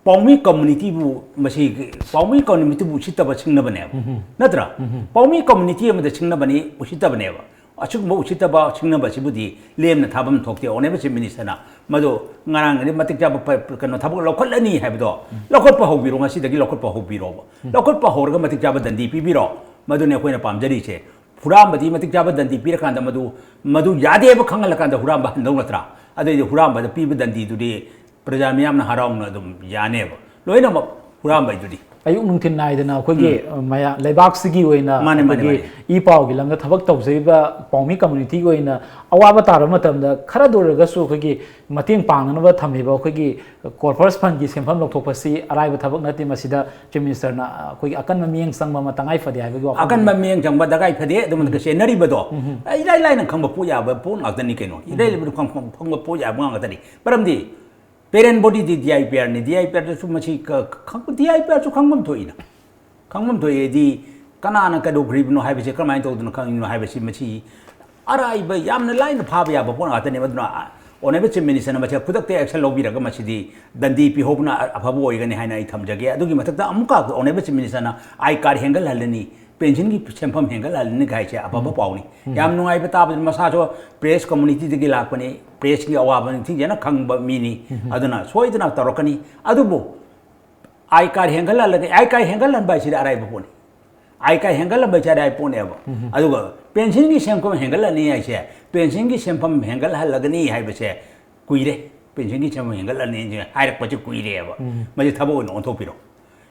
ꯄꯥꯎꯃꯤ ꯀꯝꯃꯨꯅꯤꯇꯤꯕꯨ, ꯃꯁꯤ ꯄꯥꯎꯃꯤ ꯀꯝꯃꯨꯅꯤꯇꯤꯕꯨ ꯎꯁꯤꯠꯇꯕ ꯁꯤꯡꯅꯕꯅꯦꯕ꯫ ꯅꯠꯇ꯭ꯔꯥ? ꯄꯥꯎꯃꯤ ꯀꯝꯃꯨꯅꯤꯇꯤ ꯑꯃꯗ ꯁꯤꯡꯅꯕꯅꯤ, ꯎꯁꯤꯠꯇꯕꯅꯦꯕ꯫ ꯑꯁꯤꯒꯨꯝꯕ ꯎꯁꯤꯠꯇꯕ ꯁꯤꯡꯅꯕꯁꯤꯕꯨꯗꯤ ꯂꯦꯝꯅ ꯊꯥꯐꯝ ꯊꯣꯛꯇꯦ꯫ Honourable Chief Minister ꯅ ꯃꯗꯨ ꯉꯔꯥꯡꯗꯤ ꯃꯇꯤꯛ ꯆꯥꯕ ꯄ-, ꯀꯩꯅꯣ ꯊꯕꯛ ꯂꯧꯈꯠꯂꯅꯤ ꯍꯥꯏꯕꯗꯣ ꯂꯧꯈꯠꯄ ꯍꯧꯕꯤꯔꯣ, ꯉꯁꯤꯗꯒꯤ ꯂꯧꯈꯠꯄ ꯍꯧꯕꯤꯔꯣꯕ꯫ ꯂꯧꯈꯠꯄ ꯍꯧꯔꯒ ꯃꯇꯤꯛ ꯆꯥꯕ ꯗꯟꯗꯤ ꯄꯤꯕꯤꯔꯣ꯫ ꯃꯗꯨꯅꯤ ꯑꯩꯈꯣꯏꯅ ꯄꯥꯝꯖꯔꯤꯁꯦ꯫ ꯍꯨꯔꯥꯟꯕꯗꯤ ꯃꯇꯤꯛ ꯆꯥꯕ ꯗꯟꯗꯤ ꯄꯤꯔꯀꯥꯟꯗ ꯃꯗꯨ, ꯃꯗꯨ ꯌꯥꯗꯦꯕ ꯈꯪꯍꯜꯂꯀꯥꯟꯗ ꯍꯨꯔꯥꯟꯕ ꯍꯟꯗꯧ ꯅꯠꯇ꯭ꯔꯥ? ꯑꯗꯨꯏꯗꯤ ꯍꯨꯔꯥꯟꯕꯗ ꯄꯤꯕ ꯗꯟꯗꯤꯗꯨꯗꯤ ꯄ꯭ꯔꯖꯥ ꯃꯤꯌꯥꯝꯅ ꯍꯔꯥꯎꯅ ꯑꯗꯨꯝ ꯌꯥꯅꯦꯕ꯫ ꯂꯣꯏꯅꯃꯛ ꯍꯨꯔꯥꯟꯕꯩꯗꯨꯗꯤ꯫ ꯑꯌꯨꯛ ꯅꯨꯡꯊꯤꯜ ꯅꯥꯏꯗꯅ ꯑꯩꯈꯣꯏꯒꯤ ꯃꯌꯥ- ꯂꯩꯕꯥꯛꯁꯤꯒꯤ ꯑꯣꯏꯅ ꯃꯥꯅꯦ, ꯃꯥꯅꯦ, ꯑꯩꯈꯣꯏꯒꯤ ꯏ ꯄꯥꯎꯒꯤ ꯂꯝꯗ ꯊꯕꯛ ꯇꯧꯖꯔꯤꯕ ꯄꯥꯎꯃꯤ ꯀꯝꯃꯨꯅꯤꯇꯤꯒꯤ ꯑꯣꯏꯅ ꯑꯋꯥꯕ ꯇꯥꯔꯕ ꯃꯇꯝꯗ ꯈꯔꯗ ꯑꯣꯏꯔꯒꯁꯨ ꯑꯩꯈꯣꯏꯒꯤ ꯃꯇꯦꯡ ꯄꯥꯡꯅꯅꯕ ꯊꯝꯃꯤꯕ ꯑꯩꯈꯣꯏꯒꯤ corpus fundꯀꯤ ꯁꯦꯟꯐꯝ ꯂꯧꯊꯣꯛꯄꯁꯤ ꯑꯔꯥꯏꯕ ꯊꯕꯛ ꯅꯠꯇꯦ꯫ ꯃꯁꯤꯗ Chief Ministerꯅ ꯑꯩꯈꯣꯏꯒꯤ ꯑꯀꯟꯕ ꯃꯤꯠꯌꯦꯡ ꯆꯪꯕ ꯑꯃ ꯇꯉꯥꯏ ꯐꯗꯦ ꯍꯥꯏꯕꯒꯤ ꯋꯥꯐꯝ ꯑꯀꯟꯕ ꯃꯤꯠꯌꯦꯡ ꯆꯪꯕ ꯗꯔꯀꯥꯔ ꯐꯗꯦ꯫ ꯑꯗꯨꯃ ꯆꯦꯟꯅꯔꯤꯕꯗꯣ ꯏꯔꯥꯏ ꯂꯥꯏꯅ ꯈꯪꯕ ꯄꯣꯠ ꯌꯥꯕ ꯄꯣꯠ ꯉꯥꯛꯇꯅꯤ ꯀꯩꯅꯣ꯫ ꯏꯔꯥꯏ ꯂꯥꯏꯕꯗ ꯈꯪ- ꯈꯪ- ꯈꯪꯕ ꯄꯣꯠ ꯌꯥꯕ ꯉꯥꯛꯇꯅꯤ꯫ ꯃꯔꯝꯗꯤ parent bodyꯗꯤ D I P Rꯅꯤ꯫ D I P Rꯗꯁꯨ ꯃꯁꯤ ꯈ- ꯈ- D I P Rꯁꯨ ꯈꯪꯐꯝ ꯊꯣꯛꯏꯅ꯫ ꯈꯪꯐꯝ ꯊꯣꯛꯏꯗꯤ ꯀꯅꯥꯅ ꯀꯩꯗꯧꯈ꯭ꯔꯤꯕꯅꯣ ꯍꯥꯏꯕꯁꯦ, ꯀꯔꯝꯍꯥꯏꯅ ꯇꯧꯗꯅ ꯈꯪꯉꯤꯅꯣ ꯍꯥꯏꯕꯁꯤ ꯃꯁꯤ ꯑꯔꯥꯏꯕ, ꯌꯥꯝꯅ ꯂꯥꯏꯅ ꯐꯥꯕ ꯌꯥꯕ ꯄꯣꯠ ꯉꯥꯛꯇꯅꯦꯕ꯫ ꯑꯗꯨꯅ Honourable Chief Ministerꯅ ꯃꯁꯤ ꯈꯨꯗꯛꯇ action ꯂꯧꯕꯤꯔꯒ ꯃꯁꯤꯗꯤ ꯗꯟꯗꯤ ꯄꯤꯍꯧꯕꯅ ꯑꯐꯕ ꯑꯣꯏꯒꯅꯤ ꯍꯥꯏꯅ ꯑꯩ ꯊꯝꯖꯒꯦ꯫ ꯑꯗꯨꯒꯤ ꯃꯊꯛꯇ ꯑꯃꯨꯛꯀ Honourable Chief Ministerꯅ I card ꯍꯦꯟꯒꯠꯍꯜꯂꯅꯤ, pensionꯒꯤ ꯁꯦꯟꯐꯝ ꯍꯦꯟꯒꯠꯍꯜꯂꯅꯤ ꯍꯥꯏꯁꯦ ꯑꯐꯕ ꯄꯥꯎꯅꯤ꯫ ꯌꯥꯝ ꯅꯨꯡꯉꯥꯏꯕ ꯇꯥꯕꯗꯤ, ꯃꯁꯥꯁꯨ press communityꯗꯒꯤ ꯂꯥꯛꯄꯅꯤ, pressꯀꯤ ꯑꯋꯥꯕ ꯅꯤꯡꯊꯤꯖꯅ ꯈꯪꯕ ꯃꯤꯅꯤ꯫ ꯑꯗꯨꯅ ꯁꯣꯏꯗꯅ ꯇꯧꯔꯛꯀꯅꯤ꯫ ꯑꯗꯨꯕꯨ I card ꯍꯦꯟꯒꯠꯍꯜꯂꯒ, I card ꯍꯦꯟꯒꯠꯍꯟꯕ ꯍꯥꯏꯁꯤꯗꯤ ꯑꯔꯥꯏꯕ ꯄꯣꯠꯅꯤ꯫ I card ꯍꯦꯟꯒꯠꯍꯟꯕ ꯍꯥꯏꯁꯤꯗꯤ ꯑꯔꯥꯏꯕ ꯄꯣꯠꯅꯦꯕ꯫ ꯑꯗꯨꯒ pensionꯒꯤ ꯁꯦꯟꯐꯝ ꯍꯦꯟꯒꯠꯍꯜꯂꯅꯤ ꯍꯥꯏꯁꯦ, pensionꯒꯤ ꯁꯦꯟꯐꯝ ꯍꯦꯟꯒꯠꯍꯜꯂꯒꯅꯤ ꯍꯥꯏꯕꯁꯦ ꯀꯨꯏꯔꯦ꯫ Pensionꯒꯤ ꯁꯦꯟꯐꯝ ꯍꯦꯟꯒꯠꯍꯜꯂꯅꯤ ꯍꯥꯏꯔꯛꯄꯁꯦ ꯀꯨꯏꯔꯦꯕ꯫ ꯃꯁꯤ ꯊꯕꯛ ꯑꯣꯏꯅ ꯑꯣꯟꯊꯣꯛꯄꯤꯔꯣ꯫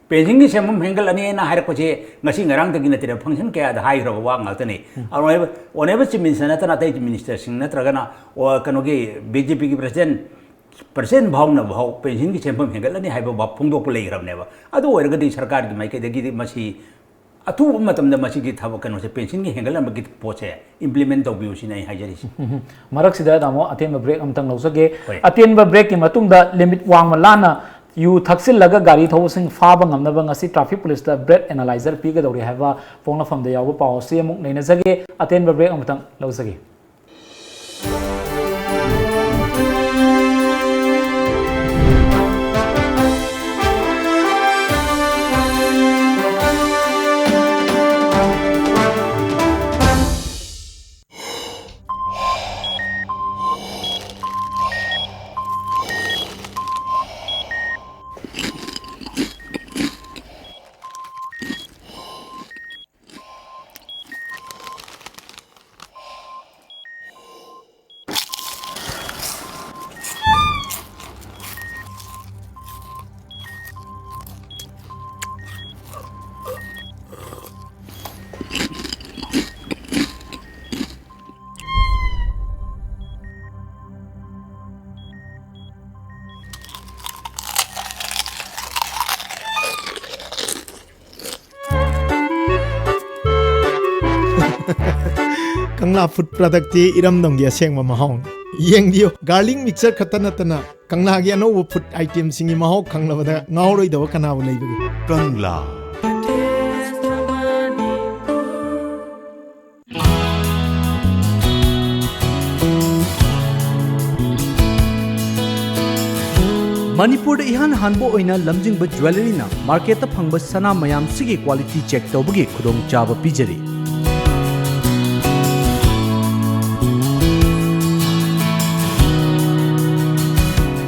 Pensionꯒꯤ ꯁꯦꯟꯐꯝ ꯍꯦꯟꯒꯠꯂꯅꯤꯅ ꯍꯥꯏꯔꯛꯄꯁꯦ ꯉꯁꯤ ꯉꯔꯥꯡꯗꯒꯤ ꯅꯠꯇꯦ, function ꯀꯌꯥꯗ ꯍꯥꯏꯈ꯭ꯔꯕ ꯋꯥ ꯉꯥꯛꯇꯅꯤ꯫ Honourable Chief Minister ꯅꯠꯇꯅ ꯑꯇꯩ ministerꯁꯤꯡ ꯅꯠꯇ꯭ꯔꯒꯅ ꯀꯩꯅꯣꯒꯤ B J Pꯒꯤ president, president ꯐꯥꯎꯅ ꯐꯥꯎ pensionꯒꯤ ꯁꯦꯟꯐꯝ ꯍꯦꯟꯒꯠꯂꯅꯤ ꯍꯥꯏꯕ ꯋꯥ ꯐꯣꯡꯗꯣꯛꯄ ꯂꯩꯈ꯭ꯔꯕꯅꯦꯕ꯫ ꯑꯗꯨ ꯑꯣꯏꯔꯒꯗꯤ ꯁꯔꯀꯥꯔꯒꯤ ꯃꯥꯏꯀꯩꯗꯒꯤꯗꯤ ꯃꯁꯤ ꯑꯊꯨꯕ ꯃꯇꯝꯗ ꯃꯁꯤꯒꯤ ꯊꯕꯛ ꯀꯩꯅꯣꯁꯦ, pensionꯒꯤ ꯍꯦꯟꯒꯠꯍꯟꯕꯒꯤ ꯄꯣꯠꯁꯦ implement ꯇꯧꯕꯤꯌꯨ ꯁꯤꯅꯤ ꯑꯩ ꯍꯥꯏꯖꯔꯤꯁꯦ꯫ ꯃꯔꯛꯁꯤꯗ ꯇꯥꯃꯣ ꯑꯇꯦꯟꯕ break ꯑꯃꯇꯪ ꯂꯧꯖꯒꯦ꯫ ꯍꯣꯏ꯫ ꯑꯇꯦꯟꯕ breakꯀꯤ ꯃꯇꯨꯡꯗ limit ꯋꯥꯡꯃ ꯂꯥꯟꯅ ꯌꯨ ꯊꯛꯆꯤꯜꯂꯒ ꯒꯥꯔꯤ ꯊꯧꯕꯁꯤꯡ ꯐꯥꯕ ꯉꯝꯅꯕ ꯉꯁꯤ traffic policeꯇ breath analyzer ꯄꯤꯒꯗꯧꯔꯤ ꯍꯥꯏꯕ ꯄꯣꯛꯅꯐꯝꯗ ꯌꯥꯎꯕ ꯄꯥꯎ ꯑꯁꯤ ꯑꯃꯨꯛ ꯅꯩꯅꯖꯒꯦ꯫ ꯑꯇꯦꯟꯕ break ꯑꯃꯇꯪ ꯂꯧꯖꯒꯦ꯫ ꯀꯪꯂꯥ ꯐꯨꯗ ꯄ꯭ꯔꯗꯛꯇꯤ ꯏꯔꯝꯗꯝꯒꯤ ꯑꯁꯦꯡꯕ ꯃꯍꯥꯎꯅꯤ꯫ ꯌꯦꯡꯕꯤꯌꯨ, ꯒꯥꯔꯂꯤꯛ ꯃꯤꯛꯆꯔ ꯈꯛꯇ ꯅꯠꯇꯅ ꯀꯪꯂꯥꯒꯤ ꯑꯅꯧꯕ ꯐꯨꯗ ꯑꯥꯏꯇꯦꯝꯁꯤꯡꯒꯤ ꯃꯍꯥꯎ ꯈꯪꯂꯕꯗ ꯉꯥꯎꯔꯣꯏꯗꯕ ꯀꯅꯥꯕꯨ ꯂꯩꯕꯒꯦ? ꯀꯪꯂꯥ꯫ ꯃꯅꯤꯄꯨꯔꯗ ꯏꯍꯥꯟ ꯍꯥꯟꯕ ꯑꯣꯏꯅ ꯂꯝꯖꯤꯡꯕ ꯖ꯭ꯋꯦꯂꯔꯤꯅ ꯃꯥꯔꯀꯦꯠꯇ ꯐꯪꯕ ꯁꯅꯥ ꯃꯌꯥꯝꯁꯤꯒꯤ ꯀ꯭ꯋꯥꯂꯤꯇꯤ ꯆꯦꯛ ꯇꯧꯕꯒꯤ ꯈꯨꯗꯣꯡꯆꯥꯕ ꯄꯤꯖꯔꯤ꯫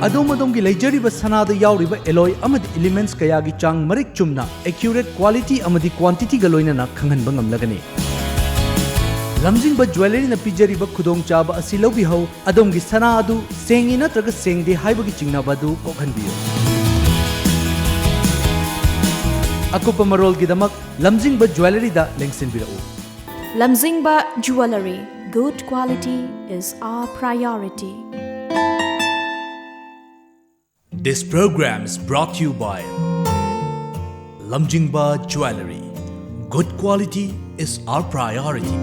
ꯑꯗꯣꯝ ꯑꯗꯣꯝꯒꯤ ꯂꯩꯖꯔꯤꯕ ꯁꯅꯥꯗ ꯌꯥꯎꯔꯤꯕ ꯑꯦꯂꯣꯏ ꯑꯃꯗꯤ ꯏꯂꯤꯃꯦꯟꯠꯁ ꯀꯌꯥꯒꯤ ꯆꯥꯡ ꯃꯔꯤꯛ ꯆꯨꯝꯅ, ꯑꯦꯀ꯭ꯌꯨꯔꯦꯠ ꯀ꯭ꯋꯥꯂꯤꯇꯤ ꯑꯃꯗꯤ ꯀ꯭ꯋꯥꯟꯇꯤꯇꯤꯒ ꯂꯣꯏꯅꯅ ꯈꯪꯍꯟꯕ ꯉꯝꯂꯒꯅꯤ꯫ ꯂꯝꯖꯤꯡꯕ ꯖ꯭ꯋꯦꯂꯔꯤꯅ ꯄꯤꯖꯔꯤꯕ ꯈꯨꯗꯣꯡꯆꯥꯕ ꯑꯁꯤ ꯂꯧꯕꯤꯍꯧ꯫ ꯑꯗꯣꯝꯒꯤ ꯁꯅꯥ ꯑꯗꯨ ꯁꯦꯡꯉꯤ ꯅꯠꯇ꯭ꯔꯒ ꯁꯦꯡꯗꯦ ꯍꯥꯏꯕꯒꯤ ꯆꯤꯡꯅꯕ ꯑꯗꯨ ꯀꯣꯛꯍꯟꯕꯤꯌꯨ꯫ ꯑꯀꯨꯞꯄ ꯃꯔꯣꯜꯒꯤꯗꯃꯛ ꯂꯝꯖꯤꯡꯕ ꯖ꯭ꯋꯦꯂꯔꯤꯗ ꯂꯦꯡꯁꯤꯟꯕꯤꯔꯛꯎ꯫ Lamjingba Jewellery, good quality is our priority. This program is brought to you by Lamjingba Jewellery. Good quality is our priority.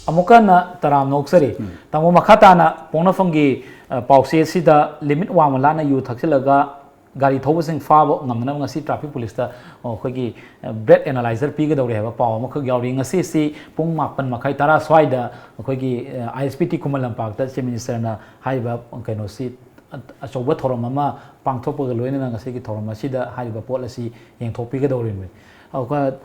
ꯑꯃꯨꯛꯀ ꯍꯟꯅ ꯇꯔꯥꯝꯅ ꯑꯣꯛꯆꯔꯤ꯫ ꯎꯝ꯫ ꯇꯥꯃꯣ, ꯃꯈꯥ ꯇꯥꯅ ꯄꯣꯛꯅꯐꯝꯒꯤ, ꯑ, ꯄꯥꯎꯆꯦ ꯑꯁꯤꯗ ꯂꯤꯃꯤꯠ ꯋꯥꯡꯃ ꯂꯥꯟꯅ ꯌꯨ ꯊꯛꯆꯤꯜꯂꯒ ꯒꯥꯔꯤ ꯊꯧꯕꯁꯤꯡ ꯐꯥꯕ ꯉꯝꯅꯅꯕ ꯉꯁꯤ ꯇ꯭ꯔꯥꯐꯤꯛ ꯄꯨꯂꯤꯁꯇ, ꯑ, ꯑꯩꯈꯣꯏꯒꯤ, ꯑ, ꯕ꯭ꯔꯦꯠ ꯑꯦꯅꯥꯂꯥꯏꯖꯔ ꯄꯤꯒꯗꯧꯔꯤ ꯍꯥꯏꯕ ꯄꯥꯎ ꯑꯃꯈꯛ ꯌꯥꯎꯔꯤ꯫ ꯉꯁꯤꯁꯤ ꯄꯨꯡ ꯃꯥꯄꯟ ꯃꯈꯥꯏ, ꯇꯔꯥ ꯁ꯭ꯋꯥꯏꯗ ꯑꯩꯈꯣꯏꯒꯤ, ꯑ, ꯑꯥꯏ ꯑꯦꯁ ꯕꯤ ꯇꯤ ꯈꯨꯃꯟ ꯂꯝꯄꯥꯛꯇ ꯆꯤꯐ ꯃꯤꯅꯤꯁꯇꯔꯅ ꯍꯥꯏꯔꯤꯕ ꯀꯩꯅꯣꯁꯤ ꯑꯆꯧꯕ ꯊꯧꯔꯝ ꯑꯃ ꯄꯥꯡꯊꯣꯛꯄꯒ ꯂꯣꯏꯅꯅ ꯉꯁꯤꯒꯤ ꯊꯧꯔꯝ ꯑꯁꯤꯗ ꯍꯥꯏꯔꯤꯕ ꯄꯣꯠ ꯑꯁꯤ ꯌꯦꯡꯊꯣꯛꯄꯤꯒꯗꯧꯔꯤꯕꯅꯤ꯫ ꯑꯗꯨꯒ